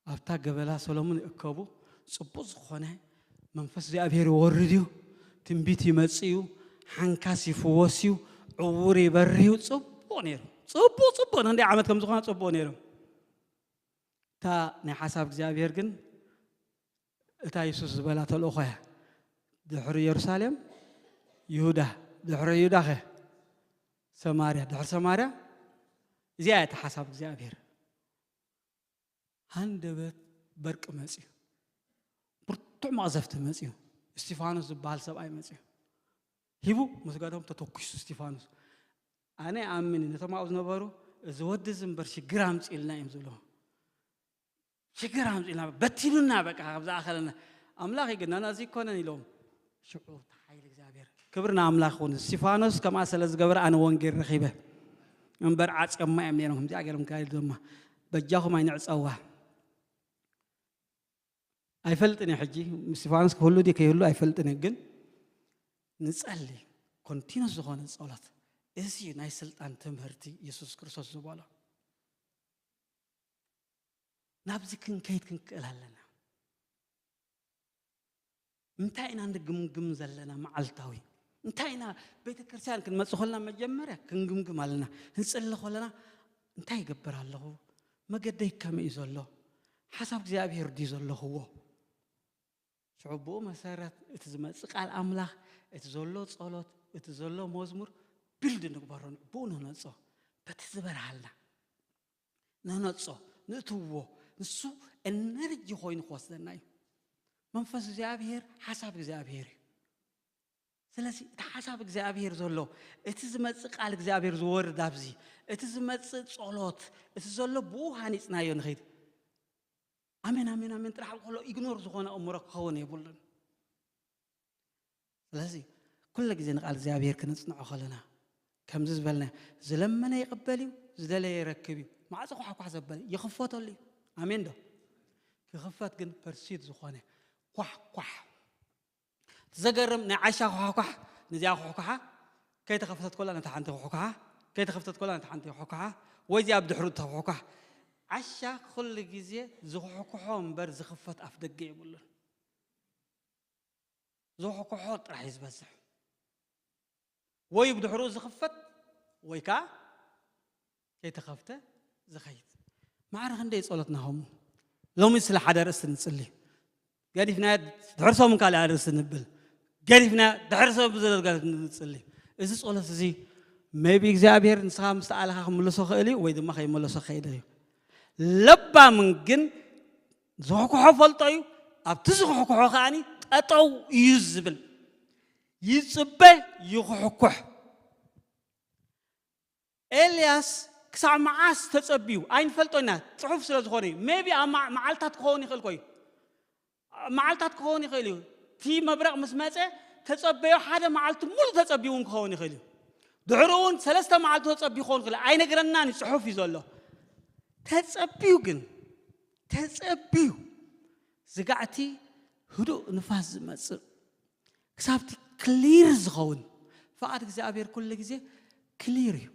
ኣብታ ገበላ ሰሎሞን ይእከቡ። ጽቡቕ ዝኾነ መንፈስ እግዚኣብሔር ይወርድ እዩ። ትንቢት ይመጽእ እዩ። ሓንካስ ይፍወስ እዩ። ዕውር ይበርህ እዩ። ጽቡቕ ነይሩ። ጽቡቕ፣ ጽቡቕ፣ ክንደይ ዓመት ከም ዝኾነ ጽቡቕ ነይሩ። እታ ናይ ሓሳብ እግዚኣብሔር ግን እታ የሱስ ዝበላ ተልእኾ እያ። ድሕሪ የሩሳሌም ይሁዳ፣ ድሕሪ ይሁዳ ኸ ሰማርያ፣ ድሕሪ ሰማርያ እዚኣ እያ እታ ሓሳብ እግዚኣብሔር። ሃንደበት በርቂ መጽዩ፣ ብርቱዕ መቕዘፍቲ መጽዩ፣ እስቲፋኖስ ዝበሃል ሰብኣይ መጽዩ። ሂቡ መስጋዶም ተተኩሱ እስቲፋኖስ። ኣነ ኣምን ነቶም ኣብኡ ዝነበሩ እዚ ወዲ እዚ እምበር ሽግር ኣምፅልና እዮም ዝብሉ። ሽግር ኣምፅልና በቲሉና በቃ ካብ ዝኣኸለና ኣምላኽ ይግናና እዚ ይኮነን ኢሎም። ሽዑ ሓይሊ እግዚኣብሔር ክብሪ ንኣምላኽ ይኹን። እስቲፋኖስ ከምኣ ስለ ዝገበረ ኣነ ወንጌል ረኺበ እምበር ዓፅዮማ እዮም ነይሮም። ከምዚኣ ገይሮም ካይድ ድማ በጃኹም ኣይንዕፀዋ። ኣይፈልጥን እየ ሕጂ እስቲፋኖስ ክህሉ ድዩ ከይህሉ ኣይፈልጥን እየ። ግን ንጸሊ ኮንቲኖስ ዝኾነ ጸሎት እዚ ናይ ስልጣን ትምህርቲ የሱስ ክርስቶስ ዝበሎ ናብዚ ክንከይድ ክንክእል ኣለና። እንታይ ኢና ንግምግም ዘለና መዓልታዊ? እንታይ ኢና ቤተ ክርስቲያን ክንመጽእ ከለና መጀመርያ ክንግምግም ኣለና። ክንጽሊ ከለና እንታይ ይገብር ኣለኹ? መገደይ ከመይ እዩ ዘሎ? ሓሳብ እግዚኣብሔር ድዩ ዘለኽዎ? ሽዑ ብኡ መሰረት እቲ ዝመጽእ ቃል ኣምላኽ፣ እቲ ዘሎ ጸሎት፣ እቲ ዘሎ መዝሙር ቢልድ ንግበሮ፣ ብኡ ንነጾ። በቲ ዝበርሃልና ንነጾ፣ ንእትዎ፣ ንሱ ኤነርጂ ኮይኑ ክወስደና እዩ። መንፈስ እግዚኣብሔር ሓሳብ እግዚኣብሔር እዩ። ስለዚ እቲ ሓሳብ እግዚኣብሔር ዘሎ፣ እቲ ዝመጽእ ቃል እግዚኣብሔር ዝወርድ ኣብዚ፣ እቲ ዝመጽእ ጸሎት፣ እቲ ዘሎ ብኡ ሃኒጽናዮ ንኸይድ። ኣሜን፣ ኣሜን፣ ኣሜን ጥራሕ ከሎ ኢግኖር ዝኾነ ኣእምሮ ክኸውን የብሉን። ስለዚ ኩሉ ግዜ ንቃል እግዚኣብሔር ክነጽንዖ ከለና ከምዚ ዝበልና ዝለመነ ይቕበል እዩ፣ ዝደለየ ይረክብ እዩ። ማዕጾ ኳሕኳሕ ዘበለ ይኽፈተሉ እዩ። ኣሜን ዶ? ክኽፈት ግን ፐርሲድ ዝኾነ ኳሕኳሕ። እቲ ዘገርም ናይ ዓሻ ኳሕኳሕ ነዚኣ ኳሕኳሓ ከይተኸፍተት ኮላ ነታ ሓንቲ ኳሕኳሓ፣ ከይተኸፍተት ኮላ ነታ ሓንቲ ኳሕኳሓ፣ ወይ እዚኣ ብድሕሩ እታ ኳሕኳሕ። ዓሻ ኩሉ ግዜ ዝኳሕኩሖ እምበር ዝኽፈት ኣፍ ደገ የብሉን። ዝኳሕኩሖ ጥራሕ እዩ ዝበዝሕ። ወይ ብድሕሩ ዝኽፈት ወይ ከዓ ከይተኸፍተ ዝኸይድ። ማዕረ ክንደይ ጸሎትና ከምኡ። ሎሚ ስለ ሓደ ርእስቲ ንጽሊ። ገዲፍና ድሕር ሰሙን ካልእ ኣርእስቲ ንብል። ገዲፍና ድሕር ሰሙን ብዘለጋት ንጽሊ። እዚ ጸሎት እዚ ሜቢ እግዚኣብሔር ንስኻ ምስ ተኣለኻ ክምልሶ ክእል እዩ ወይ ድማ ከይመለሶ ክኸይድ እዩ። ለባምን ግን ዝሕኩሖ ፈልጦ እዩ። ኣብቲ ዝሕኩሖ ከኣኒ ጠጠው እዩ ዝብል። ይጽበ ይኽሕኩሕ። ኤልያስ ክሳብ መዓስ ተጸብዩ ኣይንፈልጦ ኢና፣ ጽሑፍ ስለ ዝኾነ እዩ። ሜቢ ኣብ መዓ-፣ መዓልታት ክኸውን ይኽእል ኮዩ። ኣብ መዓልታት ክኸውን ይኽእል እዩ። እቲ መብረቕ ምስ መጸ ተጸበዮ ሓደ መዓልቲ ሙሉ ተጸብዩ እውን ክኸውን ይኽእል እዩ። ድሕሩ እውን ሰለስተ መዓልቲ ተጸብዩ ክኸውን ይኽእል እዩ። ኣይነግረናን እዩ፣ ጽሑፍ እዩ ዘሎ። ተጸብዩ ግን፣ ተጸብዩ ዝጋዕቲ ህዱእ ንፋስ ዝመጽእ ክሳብቲ ክሊር ዝኸውን ፍቓድ እግዚኣብሔር ኩሉ ግዜ ክሊር እዩ፣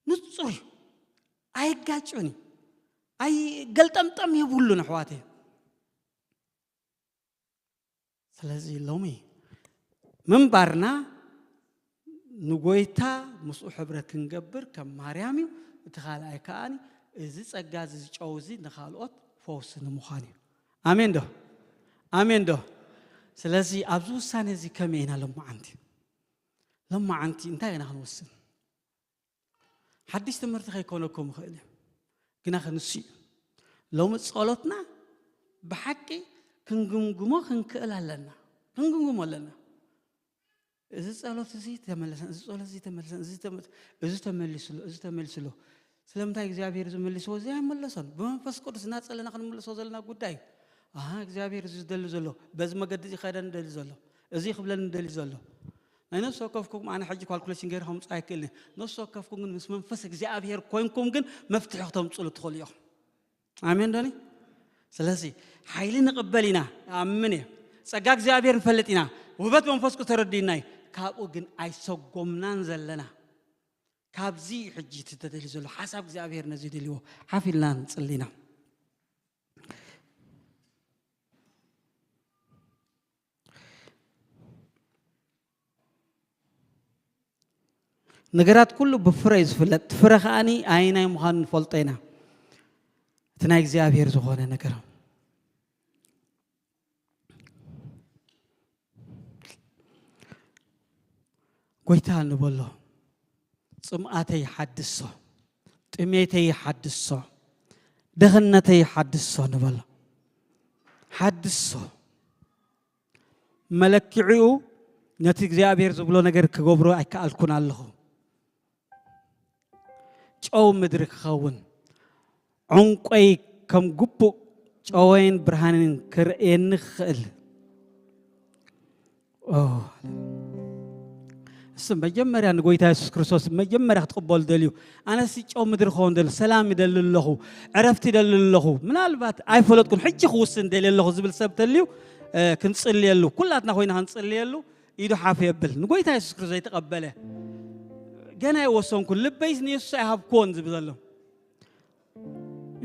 ንጹር እዩ፣ ኣይጋጭን እዩ፣ ኣይገልጠምጠም የብሉን ኣሕዋተይ። ስለዚ ሎሚ ምንባርና ንጎይታ ምስኡ ሕብረት ክንገብር ከም ማርያም እዩ። እቲ ካልኣይ ከኣኒ እዚ ጸጋ እዚ ጨው እዚ ንኻልኦት ፈውሲ ንምዃን እዩ። ኣሜን ዶ? ኣሜን ዶ? ስለዚ ኣብዚ ውሳኔ እዚ ከመይ ኢና ሎማዓንቲ? ሎማዓንቲ እንታይ ኢና ክንውስን? ሓድሽ ትምህርቲ ከይኮነኩም ይኽእል እዩ፣ ግና ክንሱ እዩ። ሎሚ ጸሎትና ብሓቂ ክንግምግሞ ክንክእል ኣለና፣ ክንግምግሞ ኣለና። እዚ ጸሎት እዚ ተመለሰን፣ እዚ ጸሎት እዚ ተመለሰን፣ እዚ ተመ-፣ እዚ ተመሊሱሉ፣ እዚ ተመሊሱሉ። ስለምንታይ እግዚኣብሔር ዝመልስዎ እዚ ኣይመለሶን? ብመንፈስ ቅዱስ እናጸለና ክንምልሶ ዘለና ጉዳይ እዩ። ኣሃ፣ እግዚኣብሔር እዚ ዝደሊ ዘሎ፣ በዚ መገዲ እዚ ኸደ ንደሊ ዘሎ፣ እዚ ክብለኒ ንደሊ ዘሎ። ናይ ነፍሲ ወከፍኩም ኣነ ሕጂ ካልኩሌሽን ገይረ ከምጽእ ኣይክእልን። ነፍሲ ወከፍኩም ግን ምስ መንፈስ እግዚኣብሔር ኮይንኩም ግን መፍትሒ ክተምጽሉ ትኽእሉ ኢኹም። ኣሜን ዶኒ? ስለዚ ሓይሊ ንቕበል ኢና፣ ኣምን እየ። ጸጋ እግዚኣብሔር ንፈልጥ ኢና፣ ውህበት መንፈስ ቅዱስ ተረዲእና እዩ። ካብኡ ግን ኣይሰጎምናን ዘለና። ካብዚ ሕጂ እቲ ተደልዩ ዘሎ ሓሳብ እግዚኣብሔር ነዚ ደልዎ ሓፍ ኢልና ንጽሊ ኢና። ነገራት ኩሉ ብፍረ እዩ ዝፍለጥ። እቲ ፍረ ከኣኒ ኣይናይ ምዃኑ ንፈልጦ ኢና። እቲ ናይ እግዚኣብሔር ዝኾነ ነገር። ጎይታ ንበሎ። ጽምኣተይ ሓድሶ፣ ጥሜተይ ሓድሶ፣ ድኽነተይ ሓድሶ ንበሎ። ሓድሶ። መለክዒኡ ነቲ እግዚኣብሔር ዝብሎ ነገር ክገብሮ ኣይከኣልኩን ኣለኹ። ጨው ምድሪ ክኸውን፣ ዕንቆይ ከም ግቡእ ጨወይን ብርሃንን ክርእየኒ ክኽእል። ኦ፣ እሱ መጀመርያ ንጎይታ የሱስ ክርስቶስ መጀመርያ ክትቕበሉ ደልዩ፣ ኣነሲ ጨው ምድሪ ክኸውን ደል፣ ሰላም ይደሊ ኣለኹ፣ ዕረፍቲ ይደሊ ኣለኹ። ምናልባት ኣይፈለጥኩን፣ ሕጂ ክውስን ደልየ ኣለኹ ዝብል ሰብ ተልዩ፣ እ፣ ክንጽልየሉ፣ ኩላትና ኮይና ክንጽልየሉ ኢዱ ሓፍ የብል። ንጎይታ የሱስ ክርስቶስ ዘይተቐበለ፣ ገና ኣይወሰንኩን፣ ልበይስ ንየሱስ ኣይሃብክዎን ዝብል ዘሎ።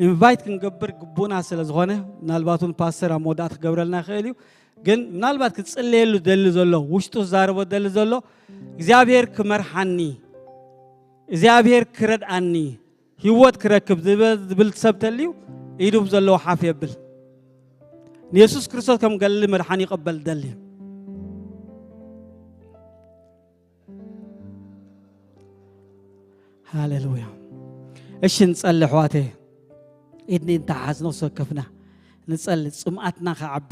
ኢንቫይት ክንገብር ግቡና ስለ ዝኾነ፣ ምናልባት እውን ፓስተር ኣብ መወዳእታ ክገብረልና ይኽእል እዩ። ግን ምናልባት ክጽለየሉ ደሊ ዘሎ፣ ውሽጡ ዝዛረቦ ደሊ ዘሎ፣ እግዚኣብሔር ክመርሓኒ፣ እግዚኣብሔር ክረድኣኒ፣ ህይወት ክረክብ ዝበ-፣ ዝብል ሰብ ተልዩ፣ ኢዱ ብዘለዎ ሓፍ የብል። ንየሱስ ክርስቶስ ከም ገሊ መድሓኒ ይቐበል ደሊ። ሃሌሉያ። እሺ፣ ንጸሊ ኣሕዋተይ። ኢድኒ እንተሓዝ ነፍሲ ወከፍና ንጸሊ፣ ጽምኣትና ክዓቢ።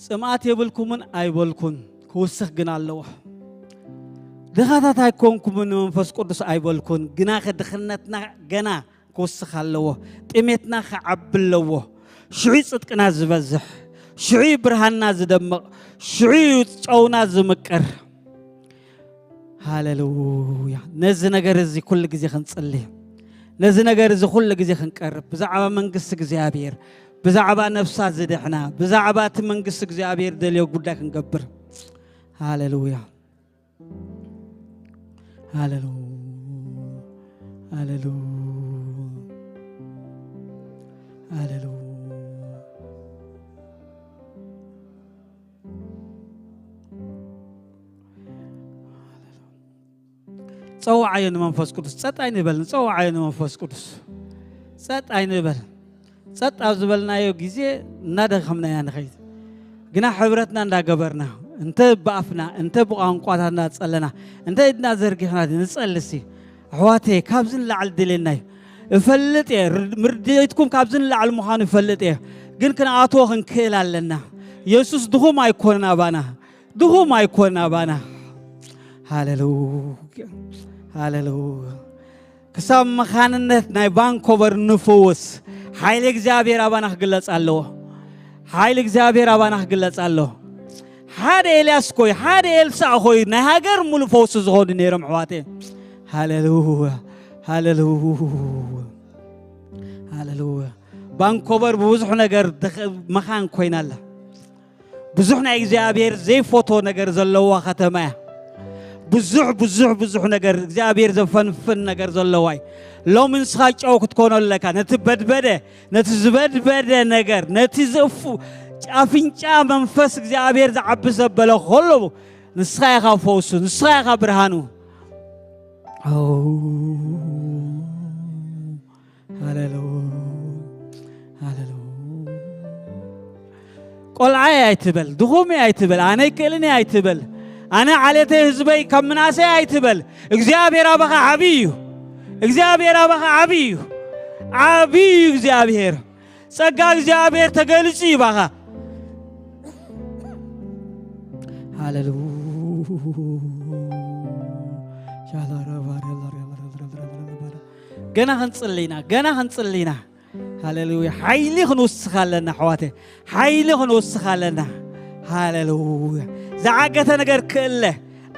ጽምኣት የብልኩምን ኣይበልኩን፣ ክውስኽ ግን ኣለዎ። ድኻታት ኣይኮንኩምን ንመንፈስ ቅዱስ ኣይበልኩን፣ ግናኸ ድኽነትና ገና ክውስኽ ኣለዎ። ጥሜትና ክዓቢ ኣለዎ። ሽዑ ጽድቅና ዝበዝሕ፣ ሽዑ ብርሃንና ዝደምቕ፣ ሽዑ ጨውና ዝምቅር። ሃሌሉያ። ነዚ ነገር እዚ ኩሉ ግዜ ክንጽሊ፣ ነዚ ነገር እዚ ኩሉ ግዜ ክንቀርብ፣ ብዛዕባ መንግስቲ እግዚኣብሔር፣ ብዛዕባ ነፍሳት ዝድሕና፣ ብዛዕባ እቲ መንግስቲ እግዚኣብሔር ደልዮ ጉዳይ ክንገብር። ሃሌሉያ። ሃሌሉያ። ሃሌሉያ። ሃሌሉያ። ጸውዓዮ ንመንፈስ ቅዱስ። ጸጥ ኣይንበል፣ ንጸውዓዮ ንመንፈስ ቅዱስ። ጸጥ ኣይንበል። ጸጥ ኣብ ዝበልናዮ ግዜ እናደኸምና ኢና ንኸይድ። ግና ሕብረትና እንዳገበርና፣ እንተ ብኣፍና፣ እንተ ብቋንቋታት እናጸለና፣ እንተ ኢድና ዘርጊሕና ንጸልሲ። ኣሕዋተይ፣ ካብዚ ንላዕሊ ድልየና እዩ። እፈልጥ እየ፣ ርድ-፣ ምርድኢትኩም ካብዚ ንላዕሊ ምዃኑ እፈልጥ እየ። ግን ክንኣትዎ ክንክእል ኣለና። የሱስ ድኹም ኣይኮነን ኣባና። ድኹም ኣይኮን ኣባና። ሃሌሉያ፣ ሃሌሉያ። ክሳብ መኻንነት ናይ ቫንኮቨር ንፍውስ፣ ሓይሊ እግዚኣብሔር ኣባና ክግለጽ ኣለዎ። ሓይሊ እግዚኣብሔር ኣባና ክግለጽ ኣለዎ። ሓደ ኤልያስ ኮይ፣ ሓደ ኤልሳዕ ኮይ፣ ናይ ሃገር ሙሉእ ፈውሲ ዝኾኑ ነይሮም ኣሕዋተይ። ሃሌሉያ፣ ሃሌሉያ፣ ሃሌሉያ። ቫንኮቨር ብብዙሕ ነገር ደኸ-፣ መኻን ኮይና ኣላ። ብዙሕ ናይ እግዚኣብሔር ዘይፈቶ ነገር ዘለዋ ከተማ እያ። ብዙሕ፣ ብዙሕ፣ ብዙሕ ነገር እግዚኣብሔር ዘፈንፍን ነገር ዘለዋ እዩ። ሎሚ ንስኻ ጨው ክትኮኖ ኣለካ። ነቲ በድበደ፣ ነቲ ዝበድበደ ነገር፣ ነቲ ዘእፉ-፣ ኣፍንጫ መንፈስ እግዚኣብሔር ዝዓቢ ዘበለ ከሎ ንስኻ ኢኻ ፈውሱ፣ ንስኻ ኢኻ ብርሃኑ። ኦ፣ ሃሌሉያ፣ ሃሌሉያ፣ ቆልዓይ ኣይትበል፣ ድኹም እየ ኣይትበል፣ ኣነ ኣይክእልን እየ ኣይትበል፣ ኣነ ዓሌተይ ህዝበይ ካብ ምናሰይ ኣይትበል። እግዚኣብሔር ኣባኻ ዓብዪ እዩ። እግዚኣብሔር ኣባኻ ዓብዪ እዩ። ዓብዪ እዩ እግዚኣብሔር። ጸጋ እግዚኣብሔር ተገሊጹ እዩ ባኻ። ሃሌሉያ። ገና ክንጽሊ ኢና፣ ገና ክንጽሊ ኢና። ሃሌሉያ። ሓይሊ ክንውስኽ ኣለና ኣሕዋተይ፣ ሓይሊ ክንውስኽ ኣለና። ሃሌሉያ። ዝዓገተ ነገር ክእለ፣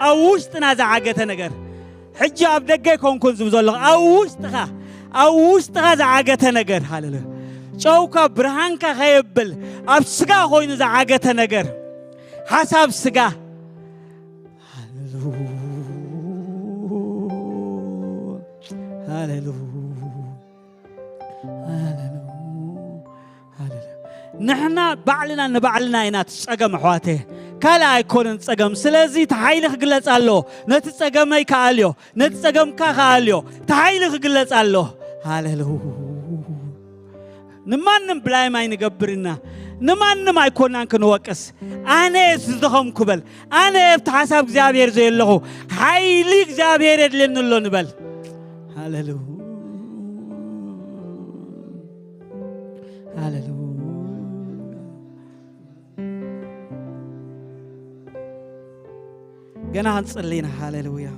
ኣብ ውሽጥና ዝዓገተ ነገር፣ ሕጂ ኣብ ደገ ኣይኮንኩን ዝብል ዘለኹ፣ ኣብ ውሽጥኻ፣ ኣብ ውሽጥኻ ዝዓገተ ነገር። ሃሌሉያ። ጨውካ ብርሃንካ ከየብል ኣብ ስጋ ኮይኑ ዝዓገተ ነገር፣ ሓሳብ ስጋ። ሃሌሉያ፣ ሃሌሉያ፣ ሃሌሉያ፣ ሃሌሉያ። ንሕና ባዕልና ንባዕልና ኢና እቲ ጸገም ኣሕዋተ፣ ካልእ ኣይኮነን ጸገም። ስለዚ እቲ ሓይሊ ክግለጽ ኣለዎ። ነቲ ጸገመይ ከኣልዮ፣ ነቲ ጸገምካ ከኣልዮ፣ እቲ ሓይሊ ክግለጽ ኣለዎ። ሃሌሉያ። ንማንም ብላይም ኣይንገብርና። ንማንም ኣይኮናን ክንወቅስ። ኣነ ዝደኸምኩ በል። ኣነ ኣብቲ ሓሳብ እግዚኣብሔር ዘለኹ፣ ሓይሊ እግዚኣብሔር የድልየኒ ኣሎ ንበል። ሃሌሉያ። ሃሌሉያ። ገና ክንጽሊ ኢና። ሃሌሉያ።